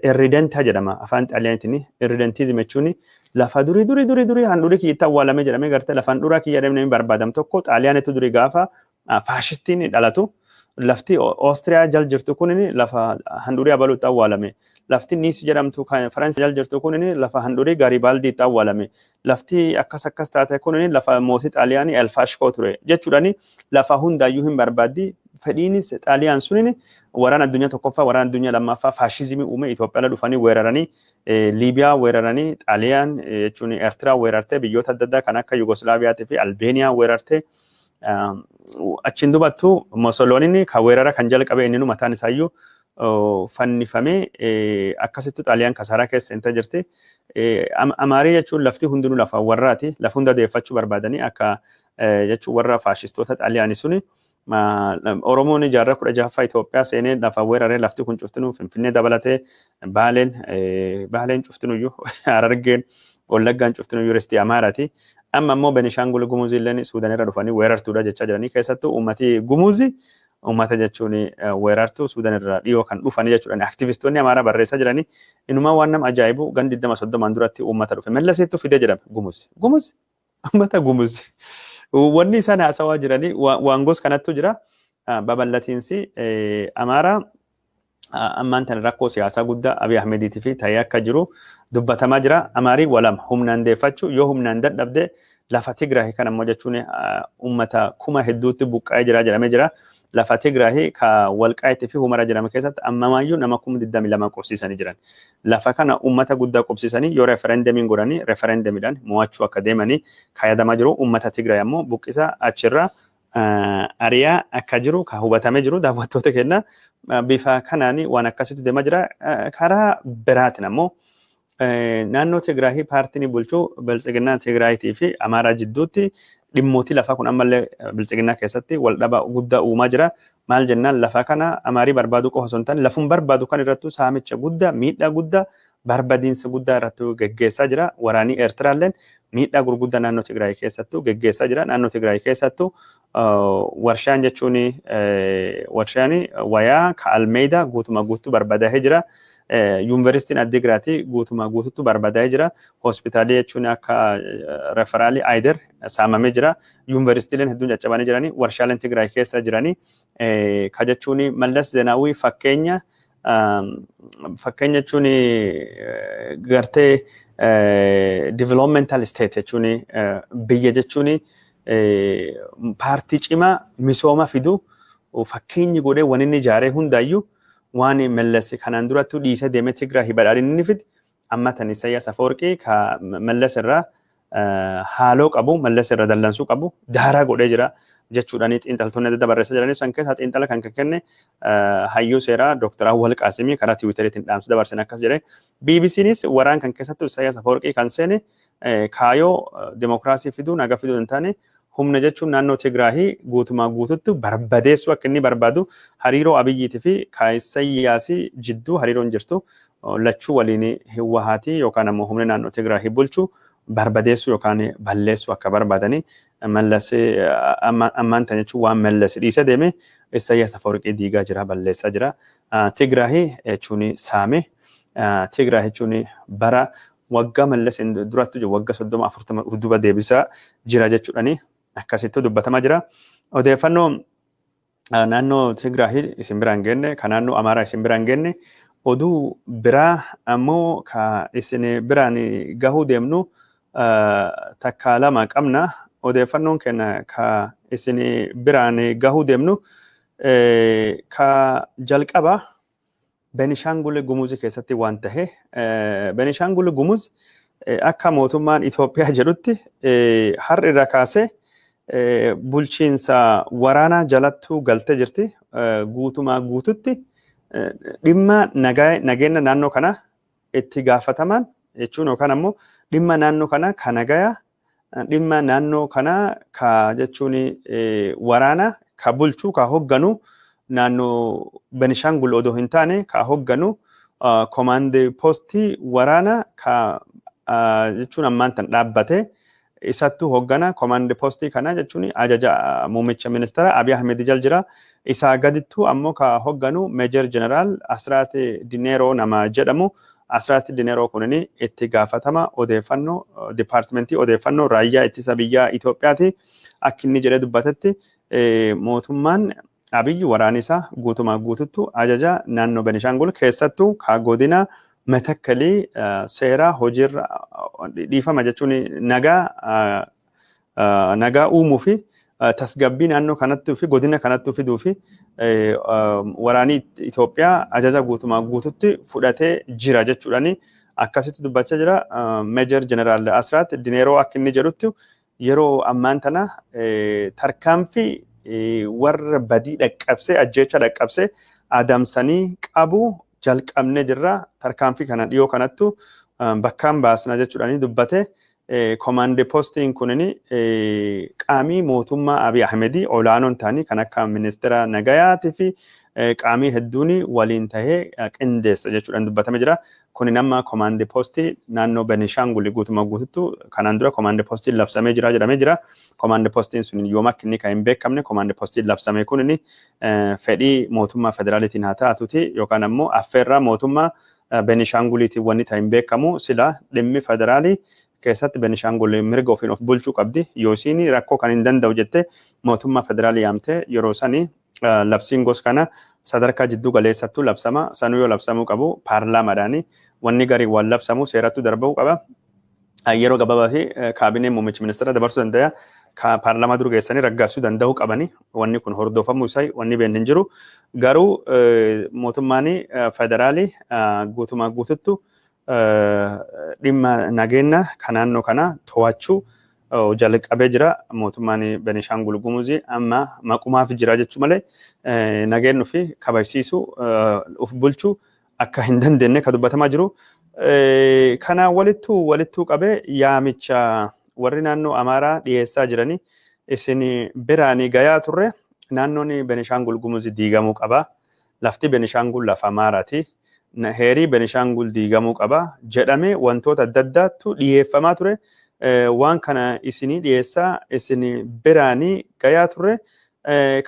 Irredenta jedhama afaan Xaaliyaaniitiin. Irredentism jechuun lafa durii durii durii durii handhurii kiyyitti awwaalame jedhamee, gartee lafa handhuraa kiyya jedhamee barbaadamu tokko Xaaliyaanitu durii gaafa faashistiin dhalatu lafti Oostiriyaa jal jirtu kun lafa handhurii abaluutti awwaalame. Lafti Niis jedhamtu kan Faransi jal jirtu kun lafa handhurii Gaaribaldiitti awwaalame. Lafti akkas akkas taate kun lafa mootii Xaaliyaanii Elfaashkoo ture jechuudhaani lafa hundaayyuu hin barbaaddi. Fedhiinis Xaaliyaan sunin waraana addunyaa tokkoffaa, waraana addunyaa lammaffaa faashizimii uume. Itoophiyaa dhufanii weeraranii, Liibiyaa weeraranii, Xaaliyaan jechuun Eertiraa weerartee, biyyoota adda addaa kan akka Yugoslaaviyaatii fi Albeeniyaa weerartee, achiin dubattu Musolooniin kan weerara kan jalqabe inni mataan isaayyuu fannifamee, akkasittu Xaaliyaan kasaaraa keessa hin jirti. Amaarii jechuun lafti hundinuu lafa warraati. Lafa hunda deeffachuu barbaadanii akka jechuun warra faashistoota Xaaliyaanii suni. Oromoon jaarraa 16ffaa Itoophiyaa seenee lafa weeraree, lafti kun cuftinuu Finfinnee dabalatee Baaleen cuftinuyyuu, Harargeen, Wallaggaan cuftinuyyuu ristii Amaaraati. Amma immoo Benishaangul Gumuzii illee Suudanirra dhufanii weerartuudha jechaa jiranii. Keessattuu uummati Gumuzii uummata jechuun weerartuu Suudanirra dhiyoo kan dhufanii jechuudha. Aktivistoonni Amaaraa barreessaa jiranii. Inumaa waan nama ajaa'ibu gan 20 30n duratti uummata dhufe. Mallasiitu fidee jedhame Gumuz. Gumuz uummata Gumuz. Wanni isaan haasawaa jiranii waan gos kanattu jira. Babal'atiinsi Amaaraa ammaan tana rakkoo siyaasaa guddaa Abiy Ahmediitii fi ta'ee akka jiru dubbatamaa jira. Amaarii walama humnaan deeffachuu, yoo humnaan dadhabde lafa Tigraay kan ammoo jechuun uummata kuma hedduutti buqqa'ee jira jedhamee jira. Lafa Tigraay ka Walqaayitii fi Humara jedhame keessatti ammamaayyuu nama 22,000 qubsiisanii jiran. Lafa kana uummata guddaa qubsiisanii yoo referendemiin godhanii referendemiidhaan mo'achuu akka deemanii kaayadamaa jiru. Uummata Tigraay ammoo buqqisa achirraa ariyaa akka jiru ka hubatamee jiru. Daawwattoota keenya, bifa kanaan waan akkasitti deemaa jira. Karaa biraatiin ammoo naannoo Tigraahii paartiin bulchuu Biltsiginnaa Tigraayitii fi Amaaraa jidduutti dhimmootii lafaa kun ammallee Biltsiginnaa keessatti wal dhaba guddaa uumaa jira. Maal jennaan, lafa kana Amaarii barbaaduu qofa osoo hin taane lafum barbaadu kan irrattuu saamicha guddaa, miidhaa guddaa, barbadiinsa guddaa irratti geggeessaa jira. Waraanii Eertiraalleen miidhaa gurguddaa naannoo Tigraay keessattuu geggeessaa jira. Naannoo Tigraay keessattuu warshaan jechuun warshaan wayaa ka Almeeydaa guutuma guutuu barbadaa'ee jira. Yuunivarsiitiin Addigraati guutuma guutuutti barbadaa'ee jira. Hospitaalii jechuun akka referaalii Ayider saamamee jira. Yuunivarsiitiileen hedduun caccabanii jiranii. Warshaaleen Tigraay keessa jiranii. Ka jechuun Mallas Zeenaawii fakkeenya jechuun gartee developmental state jechuun biyya jechuun paartii cimaa misooma fidu fakkeenyi godhee waan inni ijaaree hundaayyuu, waan Mallas kanaan durattuu dhiisee deemee Tigraay badhaadhinni inni fide, amma tan Isaayyaas Afawarqii ka Mallas irraa haaloo qabu, Mallas irra dallansuu qabu daaraa godhee jira jechuudhaan xiinxaltoonni adda addaa barreessaa jiranii. San keessaa xiinxala kan kenne hayyuu seeraa Dr. Awwal Qaasimii karaa Tiwiiteriitiin dhaamsa dabarsan akkas jedhe. BBCnis waraan kan keessattuu Isaayyaas Afawarqii kan seene kaayoo dimokiraasii fiduu, nagaa fiduu hin taane, humna jechuun naannoo Tigraahii guutumaa guututti barbadeessuu akka inni barbaadu, hariiroo Abiyyiitii fi Isaayyaasii jidduu hariiroon jirtu lachuu waliin Hiwwahaatii yookaan ammoo humna naannoo Tigraahii bulchu barbadeessuu yookaan balleessuu akka barbaadanii, Mallas ammaan tan jechuun waan Mallas dhiisee deeme Isaayyaas Afawarqii diigaa jira, balleessaa jira. Tigraahii jechuun saame. Tigraay jechuun bara waggaa Mallas duratti jiru waggaa 30 40 duuba deebisaa jira jechuudhani akkasitti dubbatamaa jira. Odeeffannoo naannoo Tigraahii isin biraan geenne, ka naannoo Amaaraa isin biraan geenne, oduu biraa ammoo ka isin biraan gahuu deemnu takka lama qabna. Odeeffannoon keenya ka isin biraan gahuu deemnu ka jalqaba Benishaangul Gumuz keessatti waan tahe. Benishaangul Gumuz akka mootummaan Itoophiyaa jedhutti har'a irraa kaasee bulchiinsa waraanaa jalattuu galtee jirti. Guutumaa guututti dhimma nageenya naannoo kana itti gaafataman jechuun yookaan ammoo dhimma naannoo kana ka nagaya, dhimma naannoo kana ka jechuun waraana ka bulchuu, ka hogganu naannoo Benishaangul odoo hin taane ka hogganu komaandii poostii waraana ka jechuun ammaan tan dhaabbate isattu hoggana. Komaandii poostii kana jechuun ajaja muummicha ministeera Abiy Ahmed jal jira. Isaa gadittu ammoo ka hogganu Meejer Jeneraal Asraat Dineeroo nama jedhamu. Asraat Dineeroo kunini itti gaafatama odeeffannoo dipaartimentii odeeffannoo raayyaa ittisa biyyaa Itoophiyaati. Akka inni jedhee dubbatetti, mootummaan Abiyyi waraanni isaa guutumaa guututtu ajaja naannoo Benishaangul keessattuu ka godina Metakkalii seera hojiirra dhiifama jechuun nagaa uumuu fi tasgabbii naannoo kanattuu fi godina kanattuu fiduu fi waraanni Itoophiyaa ajaja guutumaa guututti fudhatee jira jechuudhani akkasitti dubbachaa jira. Meejer Jeneraal Asraat Dineeroo akka inni jedhutti, yeroo ammaan tana tarkaanfii warra badii dhaqqabsee, ajjeecha dhaqqabsee adamsanii qabu jalqabnee jirra. Tarkaanfii kana dhiyoo kanattu bakkaan baasna jechuudhani dubbate. Komaandii poostiin kunin qaamii mootummaa Abiy Ahmedii olaanoon ta'anii kan akka ministeera nagayaatii fi qaamii hedduun waliin tahee qindeessa jechuudhaan dubbatame jira. Kuni nama komaandii poostii naannoo Benishaangul guutumaa guututtu kanaan dura komaandii poostiin labsamee jira jedhamee jira. Komaandii poostiin sun yoom akka inni kan hin beekamne, komaandii poostiin labsame kunin fedhii mootummaa federaaliitiin haa taatuti yookaan ammoo affeerraa mootummaa Benishaanguliitiin wanni ta'e hin beekamu. Sila dhimmi federaalii keessatti Benishaangul mirga ofiin of bulchuu qabdi. Yoo isiin rakkoo kan hin danda'u jette mootummaa federaalii yaamte, yeroo sani labsiin gos kana sadarkaa jidduu galeessattuu labsama. Sanuu yoo labsamuu qabu paarlaamaadhaani, wanni garii waan labsamu seerattuu darbuu qaba. Yeroo gabaabaa fi kaabinee muummichi ministeera dabarsuu danda'a. Paarlaamaa dur geessanii raggaasuu danda'uu qabani. Wanni kun hordofamuu isaa wanni beekni hin jiru. Garuu mootummaan federaalii guutumaa guututtu dhimma nageenya kan naannoo kana to'achuu jalqabee jira. Mootummaan Benishaangul Gumuzii amma maqumaaf jira jechuu malee nageenya fi kabajsiisuu, of bulchuu akka hin dandeenye kan dubbatamaa jiru. Kana walittuu qabee yaamicha warri naannoo Amaaraa dhiyeessaa jiranii isin biraanii gayaa turre. Naannoon Benishaangul Gumuzii diigamuu qaba. Lafti Benishaangul lafa Amaaraati. Heerii Benishaangul diigamuu qaba jedhamee wantoota adda addaattu dhiyeeffamaa ture. Waan kana isinii dhiyeessaa isin biraanii gayaa turre.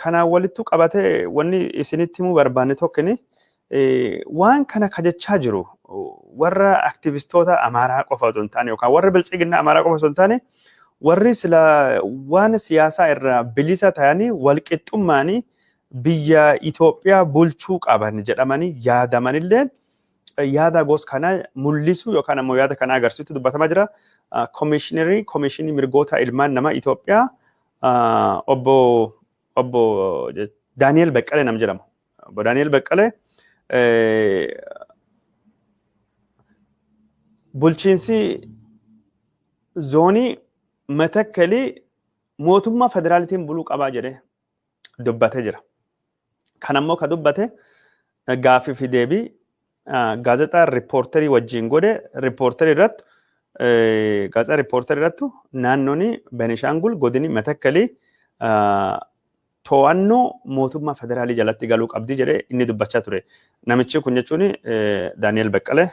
Kanaan walittu qabatee wanni isinitti himuu barbaanne tokkini, waan kana kajachaa jiru warra aktivistoota Amaaraa qofa osoo hin taane yookaan warra biltsiginnaa Amaaraa qofa osoo hin taane, warri sila waan siyaasaa irraa bilisa ta'anii walqixxummaanii biyya Itoophiyaa bulchuu qaban jedhamanii yaadamanillee yaada gos kana mul'isuu yookaan ammoo yaada kana agarsiisutti dubbatamaa jira. Koomishinerii Koomishinii Mirgoota Ilmaan Namaa Itoophiyaa obbo Daani'el Baqqalee nam jedhamu. Obbo Daani'el Baqqalee bulchiinsi zoonii Matakkalii mootummaa federaalitiin buluu qabaa jedhee dubbatee jira. Kan ammoo ka dubbate gaaffii fi deebii gaazexaa Riippoortarii wajjin godhe. Riippoortarii irratti, gaazexaa Riippoortarii irratti, naannoon Benishaangul godini Matakkalii to'annoo mootummaa federaalii jalatti galuu qabdi jedhee inni dubbachaa ture. Namichi kun jechuun Daani'el Baqqalee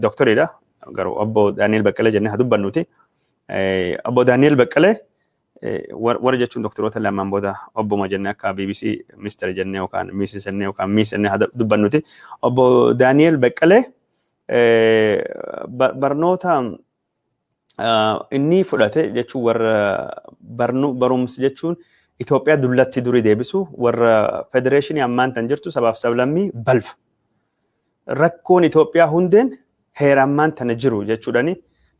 dooktoriidha. Garuu obbo Daani'el Baqqalee jennee haa dubbannuti. Obbo Daani'el Baqqalee Warra jechuun doktoroota lamaan booda obboma jennee akka BBC Mister jennee yookaan Miss jennee yookaan Miss jennee dubbannuti. Obbo Daani'el Beqqalee barnoota inni fudhate jechuun warra barumsi jechuun Itoophiyaa dullatti durii deebisu, warra federeeshinii ammaan tan jirtu sabaaf sablammii balfa. Rakkoon Itoophiyaa hundeen heera ammaan tana jiru jechuudhani,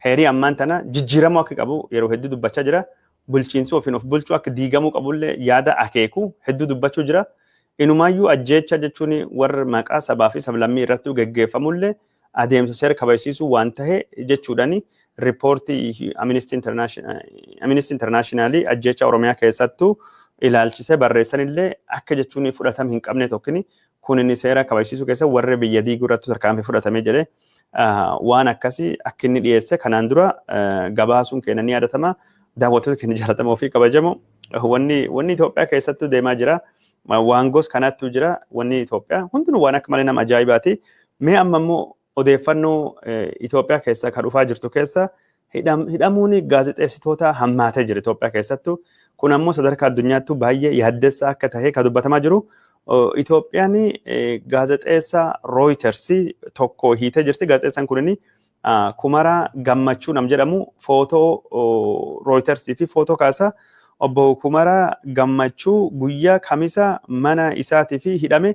heerii ammaan tana jijjiiramuu akka qabu yeroo hedduu dubbachaa jira. Bulchiinsi ofiin of bulchuu akka diigamuu qabullee yaada akeeku hedduu dubbachuu jira. Inumaayyuu ajjeecha jechuun warra maqaa sabaa fi sablammii irratti geggeeffamullee adeemsa seera kabajsiisuu waan tahe jechuudhani, riippoortii Amnesty Internationalii ajjeecha Oromiyaa keessattuu ilaalchisee barreessanillee akka jechuun fudhatama hin qabne tokkini kun inni seera kabajsiisuu keessa warra biyya diiguu irratti tarkaanfii fudhatamee jedhee waan akkasii akka inni dhiyeesse kanaan dura gabaasuun keenya ni yaadatama. Daawwattoota keenya jaallatamoo fi kabajamoo, wanni Itoophiyaa keessattuu deemaa jira. Waan gos kanattu jira. Wanni Itoophiyaa hundinuu waan akka malee nama ajaa'ibaati. Mee amma immoo odeeffannoo Itoophiyaa keessa kan dhufaa jirtu keessa hidhamuun gaazexeessitoota hammaatee jira Itoophiyaa keessattuu. Kun ammoo sadarkaa addunyaattuu baay'ee yaaddessaa akka tahe kan dubbatamaa jiru. Itoophiyaan gaazexeessaa Reuters tokko hiitee jirti. Gaazexeessaan kun Kumaraa Gammachuu nam jedhamu, footoo Reuters fi footoo kaasa. Obbo Kumaraa Gammachuu guyyaa Kamisa mana isaatii fi hidhame,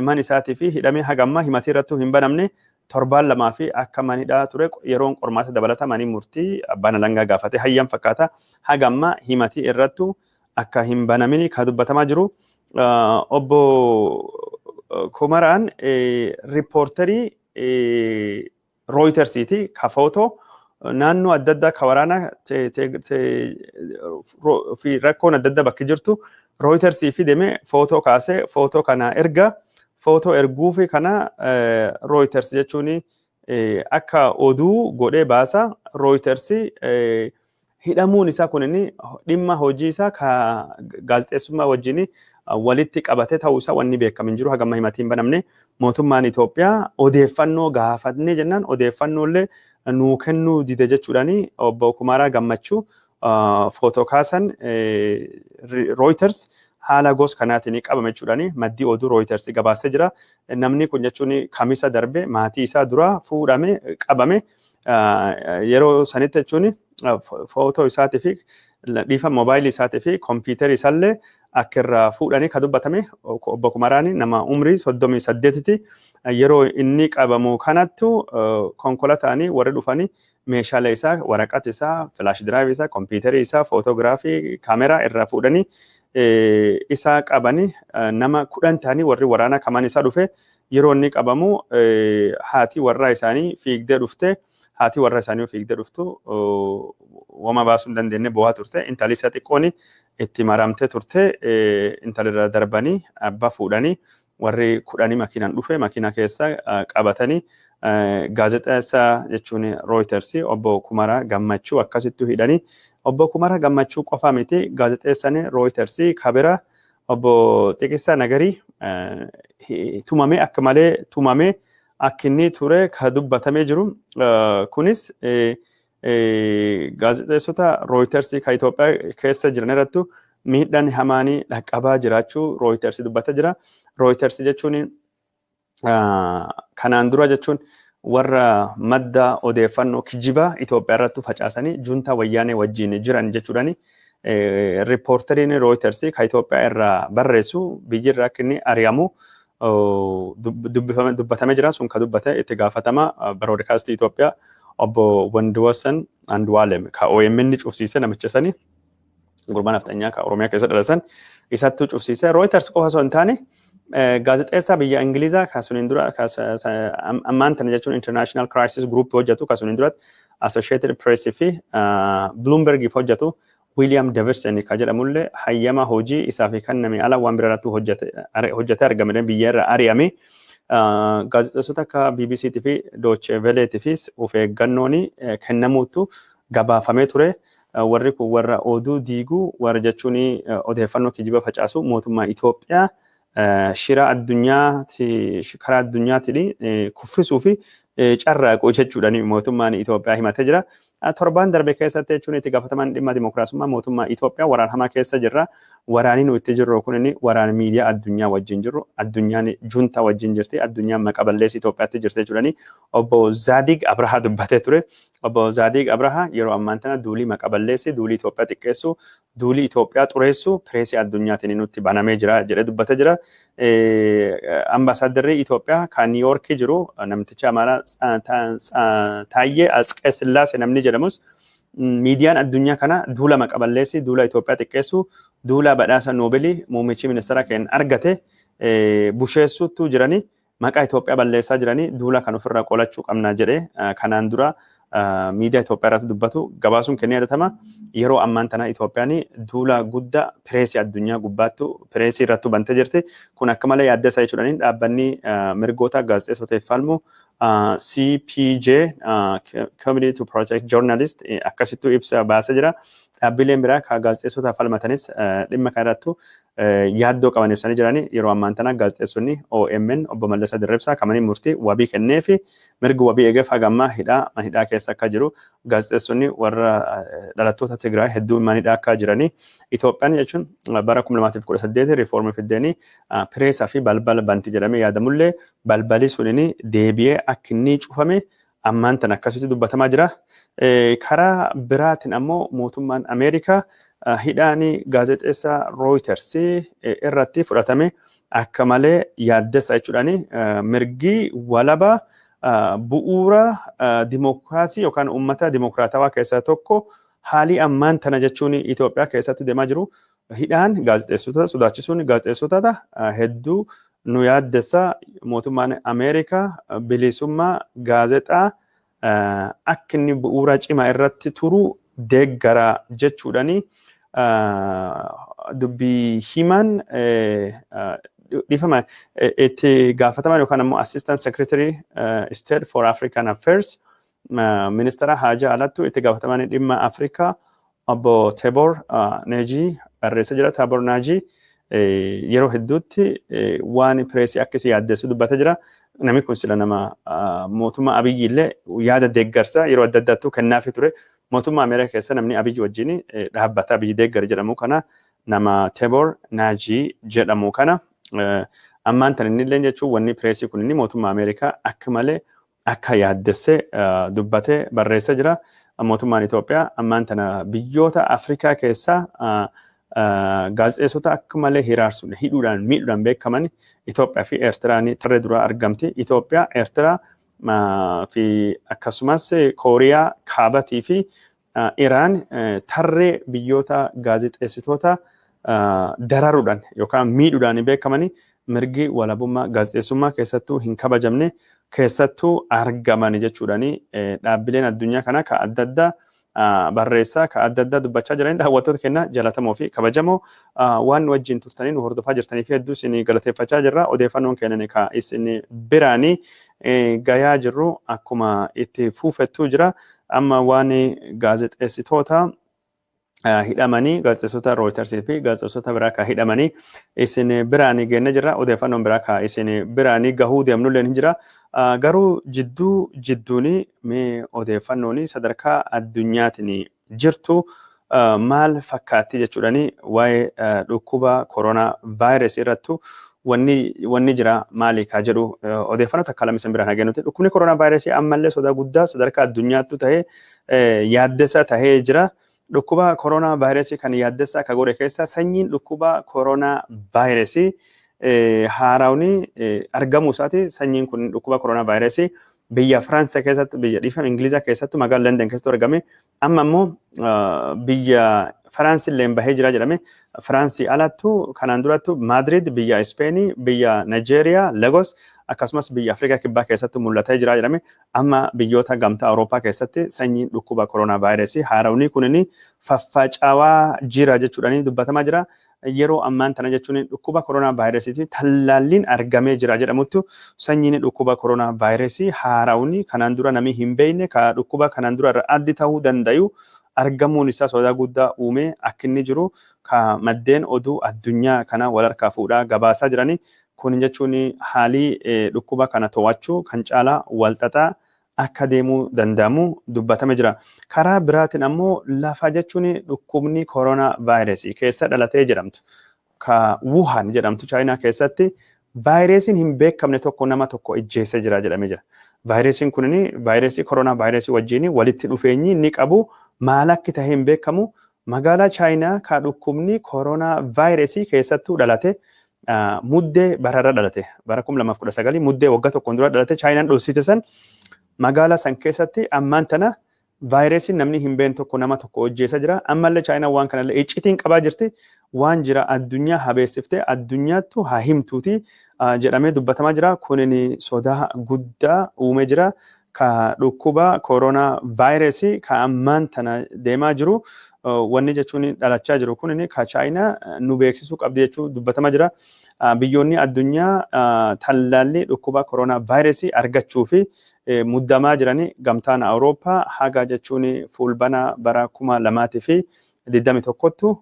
mana isaatii fi hidhame haga ammaa himatii irrattuu hin banamne. Torbaan 2 fi akka manidhaa ture yeroon qormaata dabalata manii murtii abbaan alangaa gaafate hayyam fakkaata, haga ammaa himatii irrattu akka hin banamini kan dubbatamaa jiru. Obbo Kumaraan riippoortarii Reutersiiti, ka footoo naannoo adda addaa ka waraanaa fi rakkoon adda addaa bakki jirtu Reutersii fi deemee footoo kaasee, footoo kana erga footoo erguu fi kana Reuters jechuun akka oduu godhee baasa. Reuters hidhamuun isaa kun inni dhimma hojii isaa ka gaazexeessummaa wajjin walitti qabate ta'uu isaa wanni beekamu hin jiru. Hagamma himatiin banamne. Mootummaan Itoophiyaa odeeffannoo gaafannee jennaan odeeffannoo illee nuu kennuu dide jechuudhaani obbo Kumaraa Gammachuu footoo kaasan Reuters haala gos kanaatiin qabame jechuudhaani maddii oduu Reuters gabaasee jira. Namni kun jechuun Kamisa darbe maatii isaa dura fuudhame qabame. Yeroo sanitti jechuun footoo isaatii fi dhiifa moobaayilii isaatii fi kompiitarii isaallee akka irraa fuudhanii kan dubbatame. Obbo Kumaraan nama umrii 38ti. Yeroo inni qabamu kanattu konkolaataanii warri dhufanii meeshaalee isaa, waraqata isaa, flash drive isaa, kompiitarii isaa, footogiraafii, kaameraa irraa fuudhanii isaa qabanii, nama 10 ta'anii warri waraanaa kaman isaa dhufe. Yeroo inni qabamu haati warraa isaanii fiigdee dhufte. Haati warra isaanii fiigdee dhuftu wama baasuu hin dandeenye, bo'aa turte. Intalli isaa xiqqoon itti maramtee turte. Intalirra darbanii abbaa fuudhanii warri 10 makiinaan dhufe makiina keessa qabatanii gaazexeessaa jechuun Reuters obbo Kumaraa Gammachuu akkasittu hidhanii. Obbo Kumaraa Gammachuu qofa miti, gaazexeessaan Reuters kabira obbo Xiqisaa Nagarii tumamee, akka malee tumamee akka inni ture ka dubbatamee jiru. Kunis gaazexeessota Reuters ka Itoophiyaa keessa jiran irrattu miidhaan hamaanii dhaqqabaa jiraachuu Reuters dubbataa jira. Reuters jechuun kanaan dura jechuun warra madda odeeffannoo kijibaa Itoophiyaa irratti facaasanii juntaa Wayyaanee wajjin jiran jechuudhani, riippoorteriin Reuters ka Itoophiyaa irraa barreessu biyyirraa akka inni ari'amu dubbatamee jira. Sun ka dubbate itti gaafatama biroodkaastii Itoophiyaa obbo Wandiwasan Andu'aalem, ka OMN cufsiise, namicha sani, gurbaa nafxanyaa ka Oromiyaa keessa dhalatan, isattuu cufsiise. Reuters qofa osoo hin taane, gaazexeessaa biyya Ingilizaa ka suniin dura ammaan tana jechuun International Crisis Group hojjetu, ka suniin duratti Associated Press fi Bloombergiif hojjetu, William Davidson ka jedhamullee hayyama hojii isaa fi kenname ala waan bira irratti hojjetee argame biyya irra ari'ame. Gaazexeessota akka BBCtii fi Deutsche Welleetiifis of eeggannoon kennamuutu gabaafamee ture. Warri kun warra oduu diiguu, warra jechuun odeeffannoo kijiba facaasu, mootummaa Itoophiyaa shira addunyaati karaa addunyaatiin kuffisuu fi carraaqu jechuudhaan mootummaan Itoophiyaa himatee jira. Torbaan darbe keessatti jechuun itti gaafatamaan dhimma dimokiraasummaa mootummaa Itoophiyaa waraan hamaa keessa jirra. Waraanni nu itti jirru kun inni waraan miidiyaa addunyaa wajjin jirru, addunyaan junta wajjin jirti, addunyaan maqaballeessi Itoophiyaatti jirti jechuudhani obbo Zaadig Abrahaa dubbatee ture. Obbo Zaadig Abrahaa yeroo ammaan tana duulii maqaballeessi, duulii Itoophiyaa xiqqeessu, duulii Itoophiyaa xureessu pireesii addunyaatiin nutti banamee jira jedhee dubbatee jira. Ambaasaaddarri Itoophiyaa kan Niiyoorkii jiru namticha Amaaraa Taayyee Atsqee Sillaasee namni jedhamus miidiyaan addunyaa kana duula maqaballeessi, duula Itoophiyaa xiqqeessu, duula badhaasa Noobeelii muummichi ministeera keenya argate busheessuutu jiranii, maqaa Itoophiyaa balleessaa jiranii, duula kan ofirraa qolachuu qabna jedhee kanaan dura miidiyaa Itoophiyaa irratti dubbatu gabaasuun kennee yaadatama. Yeroo ammaan tana Itoophiyaan duula guddaa pireesii addunyaa gubbaattu pireesii irratti bantee jirti. Kun akka malee yaaddessa jechuudhaan dhaabbanni mirgoota gaazexeessotaaf falmu CPJ, Committee to Protect Journalist, akkasittuu ibsa baasee jira. Dhaabbileen biraa kan gaazexeessotaaf falmatanis dhimma kana irrattu yaaddoo qaban ibsanii jiranii. Yeroo ammaan tana gaazexeessonni OMN obbo Mallasaa Dirribsaa kamanii murtii wabii kennee fi mirgi wabii eegeef haga ammaa hidhaa mana hidhaa keessa akka jiru, gaazexeessonni warra dhalattoota Tigraay hedduu mana hidhaa akka jiranii. Itoophiyaan jechuun bara 2018 riifoormii fiddeenii pireesaa fi balbala banti jedhamee yaadamullee balballi sunini deebi'ee akka inni cufame ammaan tana akkasitti dubbatamaa jira. Karaa biraatiin ammoo mootummaan Ameerikaa hidhaan gaazexeessaa Reuters irratti fudhatame akka malee yaaddessa jechuudhaan, mirgi walaba bu'uura dimokiraasii yookaan uummata dimokiraatawaa keessaa tokko, haalii ammaan tana jechuun Itoophiyaa keessatti deemaa jiru, hidhaan gaazexeessota sodaachisuun gaazexeessota hedduu nu yaaddessa, mootummaan Ameerikaa bilisummaa gaazexaa akka inni bu'uura cimaa irratti turu deeggara jechuudhani dubbii himan, dhiifama, itti gaafataman yookaan ammoo Assistant Secretary State for African Affairs, ministeera haajaa alattu itti gaafataman dhimma Afrikaa obbo Tibor Neejii barreessa jira. Tibor Naajii yeroo hedduutti waan pireesii akkasii yaaddessu dubbatee jira. Namni kun sila nama mootummaa Abiyyi illee yaada deeggarsaa yeroo adda addaattuu kennaafii ture. Mootummaa Ameerikaa keessa namni Abiyyi wajjin dhaabbata Abiyyi deeggara jedhamu kana nama Tibor Naajii jedhamu kana. Ammaan tan inni illee jechuun wanni pireesii kun inni mootummaa Ameerikaa akka malee akka yaaddessee dubbatee barreessee jira. Mootummaan Itoophiyaa ammaan tana biyyoota Afrikaa keessaa gaazexeessota akka malee hiraarsuun, hidhuudhaan, miidhuudhaan beekaman Itoophiyaa fi Eertiraan tarree duraa argamti. Itoophiyaa, Eertiraa fi akkasumas Kooriyaa Kaabatii fi Iraan tarree biyyoota gaazexeessitoota dararuudhaan yookaan miidhuudhaan beekamanii, mirgi walabummaa gaazexeessummaa keessattuu hin kabajamne keessattuu argaman jechuudhaani dhaabbileen addunyaa kana ka adda addaa barreessaa, ka adda addaa dubbachaa jiran. Daawwattoota keenya jaallatamoo fi kabajamoo, waan nu wajjin turtanii nu hordofaa jirtanii fi hedduu isin galateeffachaa jirra. Odeeffannoon keenya ka isin biraanii gayaa jirru akkuma itti fuufettuu jira. Amma waan gaazexeessitoota hidhamanii, gaazexeessota Reuters fi gaazexeessota biraa ka hidhamanii isin biraanii geenne jirra. Odeeffannoon biraa ka isin biraanii gahuu deemnullee hin jira. Garuu jidduu jidduuni mee odeeffannoon sadarkaa addunyaatiin jirtu maal fakkaatti jechuudhani, waa'ee dhukkuba koronaa vaayirasii irrattu wanni jira maali ka jedhu odeeffannoo takka lama isin biraan hageenuti. Dhukkubni koronaa vaayirasii ammallee sodaa guddaa sadarkaa addunyaattu tahee yaaddessa tahee jira. Dhukkuba koronaa vaayirasii kan yaaddessaa ka godhe keessa sanyiin dhukkuba koronaa vaayirasii haarawni argamuu isaati. Sanyiin kun dhukkuba koronaa vaayirasii biyya Firaansa keessatti, biyya, dhiifama, Ingilizaa keessatti, magaalaa London keessatti argame. Amma immoo biyya Firaansi illee bahee jira jedhame. Firaansii alattu kanaan durattu Maadrid biyya Ispeenii, biyya Nigeeriyaa, Lagos, akkasumas biyya Afrikaa Kibbaa keessatti mul'atee jira jedhame. Amma biyyoota gamtaa Awurooppaa keessatti sanyiin dhukkuba koronaa vaayirasii haarawni kunini faffaca'aa jira jechuudhaan dubbatamaa jira. Yeroo ammaan tana jechuun dhukkuba koronaa vaayirasiitii tallaalliin argamee jira jedhamuttu, sanyiin dhukkuba koronaa vaayirasii haarawni kanaan dura namni hin beekne, ka dhukkuba kanaan dura irra addi ta'uu danda'u argamuun isaa sodaa guddaa uumee akka inni jiru ka maddeen oduu addunyaa kana wal harkaa fuudhaa gabaasaa jiranii. Kun jechuun haalii dhukkuba kana to'achuu kan caalaa walxaxaa akka deemuu danda'amu dubbatame jira. Karaa biraatiin ammoo lafa jechuun dhukkubni koronaa vaayirasii keessa dhalatee jedhamtu ka Wuhan jedhamtu Chaayinaa keessatti vaayirasiin hin beekamne tokko nama tokko ijjeessee jira jedhamee jira. Vaayirasiin kunin vaayirasii koronaa vaayirasii wajjin walitti dhufeenyi inni qabu maal akka ta'e hin beekamu. Magaalaa Chaayinaa ka dhukkubni koronaa vaayirasii keessattuu dhalate, muddee bararra dhalate, bara 2019 muddee, waggaa tokkoon dura dhalate, Chaayinaan dhoksite san, magaalaa san keessatti ammaan tana vaayirasiin namni hin beekne tokko nama tokko hojjeessa jira. Ammallee Chaayinaan waan kanallee iccitiin qabaa jirti. Waan jira addunyaa habeessiftee addunyaattu haa himtuuti jedhamee dubbatamaa jira. Kunin sodaa guddaa uumee jira. Ka dhukkuba koronaa vaayirasii ka ammaan tana deemaa jiru, wanni jechuun dhalachaa jiru kunin ka Chaayinaa nu beeksisuu qabdi jechuu dubbatamaa jira. Biyyoonni addunyaa tallaalli dhukkuba koronaa vaayirasii argachuu fi muddamaa jiranii, gamtaan Awurooppaa haga jechuun fulbana bara 2021ttu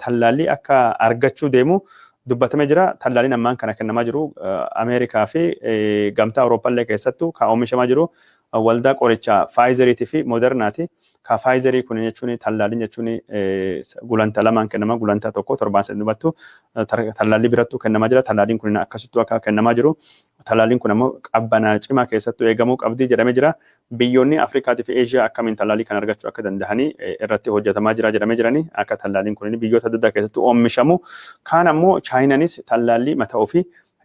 tallaalli akka argachuu deemu dubbatamee jira. Tallaalliin ammaan kana kennamaa jiru Ameerikaa fi gamtaa Awurooppaallee keessattuu kan oomishamaa jiru waldaa qorichaa Faayizeriitii fi Moodernaati. Ka Faayizerii kun jechuun tallaalliin jechuun gulantaa lamaan kennama. Gulantaa tokko 7 3 dubattu tallaalli birattuu kennamaa jira. Tallaalliin kun akkasittuu akka kennamaa jiru. Tallaalliin kun ammoo qabbanaa cimaa keessattuu eegamuu qabdi jedhamee jira. Biyyoonni Afrikaatii fi Eeshiyaa akkamiin tallaalii kana argachuu akka danda'anii irratti hojjetamaa jira jedhamee jirani. Akka tallaalliin kun biyyoota adda addaa keessattuu oomishamu. Kaan ammoo Chaayinaanis tallaallii mataa ofii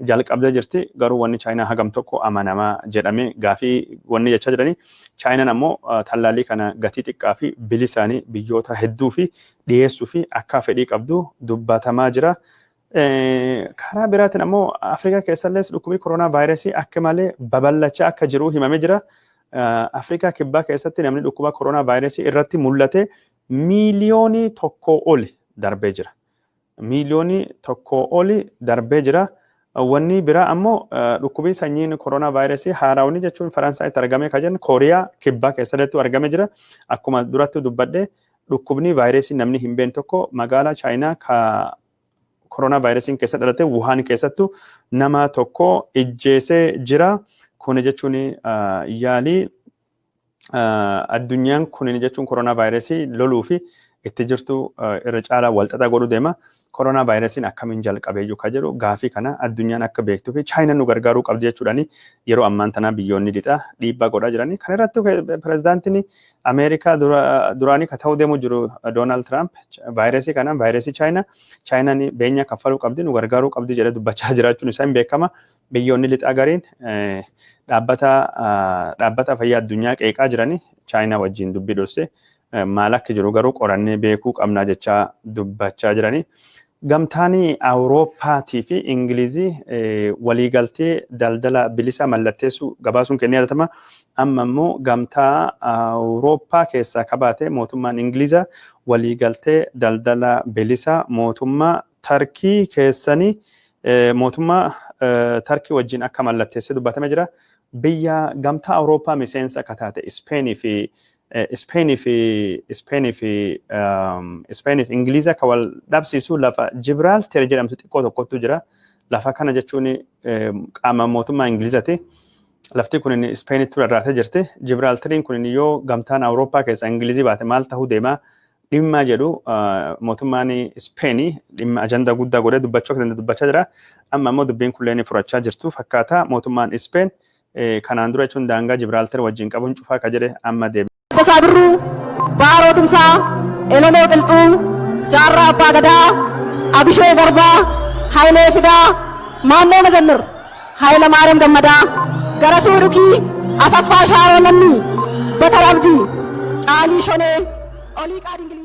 jalqabdee jirti. Garuu wanni Chaayinaa hagam tokko amanamaa jedhamee gaafii wanni jechaa jirani. Chaayinaan ammoo tallaallii kana gatii xiqqaa fi bilisaanii biyyoota hedduu fi dhiyeessuu fi akka fedhii qabdu dubbatamaa jira. Karaa biraatiin ammoo Afrikaa keessallees dhukkubni koronaa vaayirasii akka malee babal'achaa akka jiru himamee jira. Afrikaa Kibbaa keessatti namni dhukkuba koronaa vaayirasii irratti mul'ate 1 miiliyoonii oli darbee jira. 1 miiliyoonii oli darbee jira. Wanni biraa ammoo dhukkubi sanyiin koronaa vaayirasii haarawni jechuun Faransaayitti argame kan jennu Kooriyaa Kibbaa keessatti argame jira. Akkuma duratti dubbadhe, dhukkubni vaayirasii namni hin beekne tokko magaalaa Chaayinaa ka koronaa vaayirasiin keessa dhalate Wuhaan keessattu nama tokko ijjeesee jira. Kuni jechuun yaalii addunyaan kun jechuun koronaa vaayirasii loluu fi itti jirtu irra caalaa walxaxaa godhuu deema. Koronaa vaayirasiin akkamiin jalqabee jiru ka jedhu gaafii kana addunyaan akka beektuu fi Chaayinaan nu gargaaruu qabdi jechuudhaani yeroo ammaan tanaa biyyoonni lixaa dhiibbaa godhaa jiranii. Kana irratti pirezidaantiin Ameerikaa duraanii ka ta'uu deemu jiru Doonaald Tiraamp vaayirasii kana, vaayirasii Chaayinaa, Chaayinaan beenya kaffaluu qabdi, nu gargaaruu qabdi jedhee dubbachaa jiraachuun isaa hin beekama. Biyyoonni lixaa gariin dhaabbata fayyaa addunyaa qeeqaa jiranii, Chaayinaa wajjin dubbii dhosse maal akka jiru garuu qorannee beekuu qabnaa jechaa dubbachaa jiranii. Gamtaan Awurooppaatii fi Ingilizii waliigaltee daldala bilisa mallatteessuu gabaasuun kennee yaadatama. Amma immoo gamtaa Awurooppaa keessaa kabaate mootummaan Ingilizaa waliigaltee daldala bilisa mootummaa Tarkii keessanii, mootummaa Tarkii wajjin akka mallatteessee dubbatame jira. Biyya gamtaa Awurooppaa miseensa akka taate Ispeenii fi Ingiliza akka wal dhabsiisu lafa Jibraalteer jedhamtu xiqqoo tokkotu jira. Lafa kana jechuun qaama mootummaa Ingilizaati. Lafti kun Ispeenitti rarraatee jirti. Jibraalteriin kun yoo gamtaan Awurooppaa keessa Ingilizii baate maal ta'uu deema? Dhimma jedhu mootummaan Ispeenii dhimma ajandaa guddaa godhee dubbachuu akka danda'u dubbachaa jira. Amma immoo dubbiin kulleen furachaa jirtu fakkaata. Mootummaan Ispeen kanaan dura jechuun daangaa Jibraalter wajjin qabuun cufaa ka jedhe amma deebi. Taaddasaa Birruu, Baaroo Tumsaa, Elemoo Qilxuu, Jaarraa Abbaa Gadaa, Abishee Garbaa, Hayilee Fidaa, Maammoo Mazammir, Hayila Maariyaam Gammadaa, Garasuu Dhukii, Asaffaa Shaaroo Lammii, Batar Abdii, Caalii Shonee, Oliiqaa Dingilii.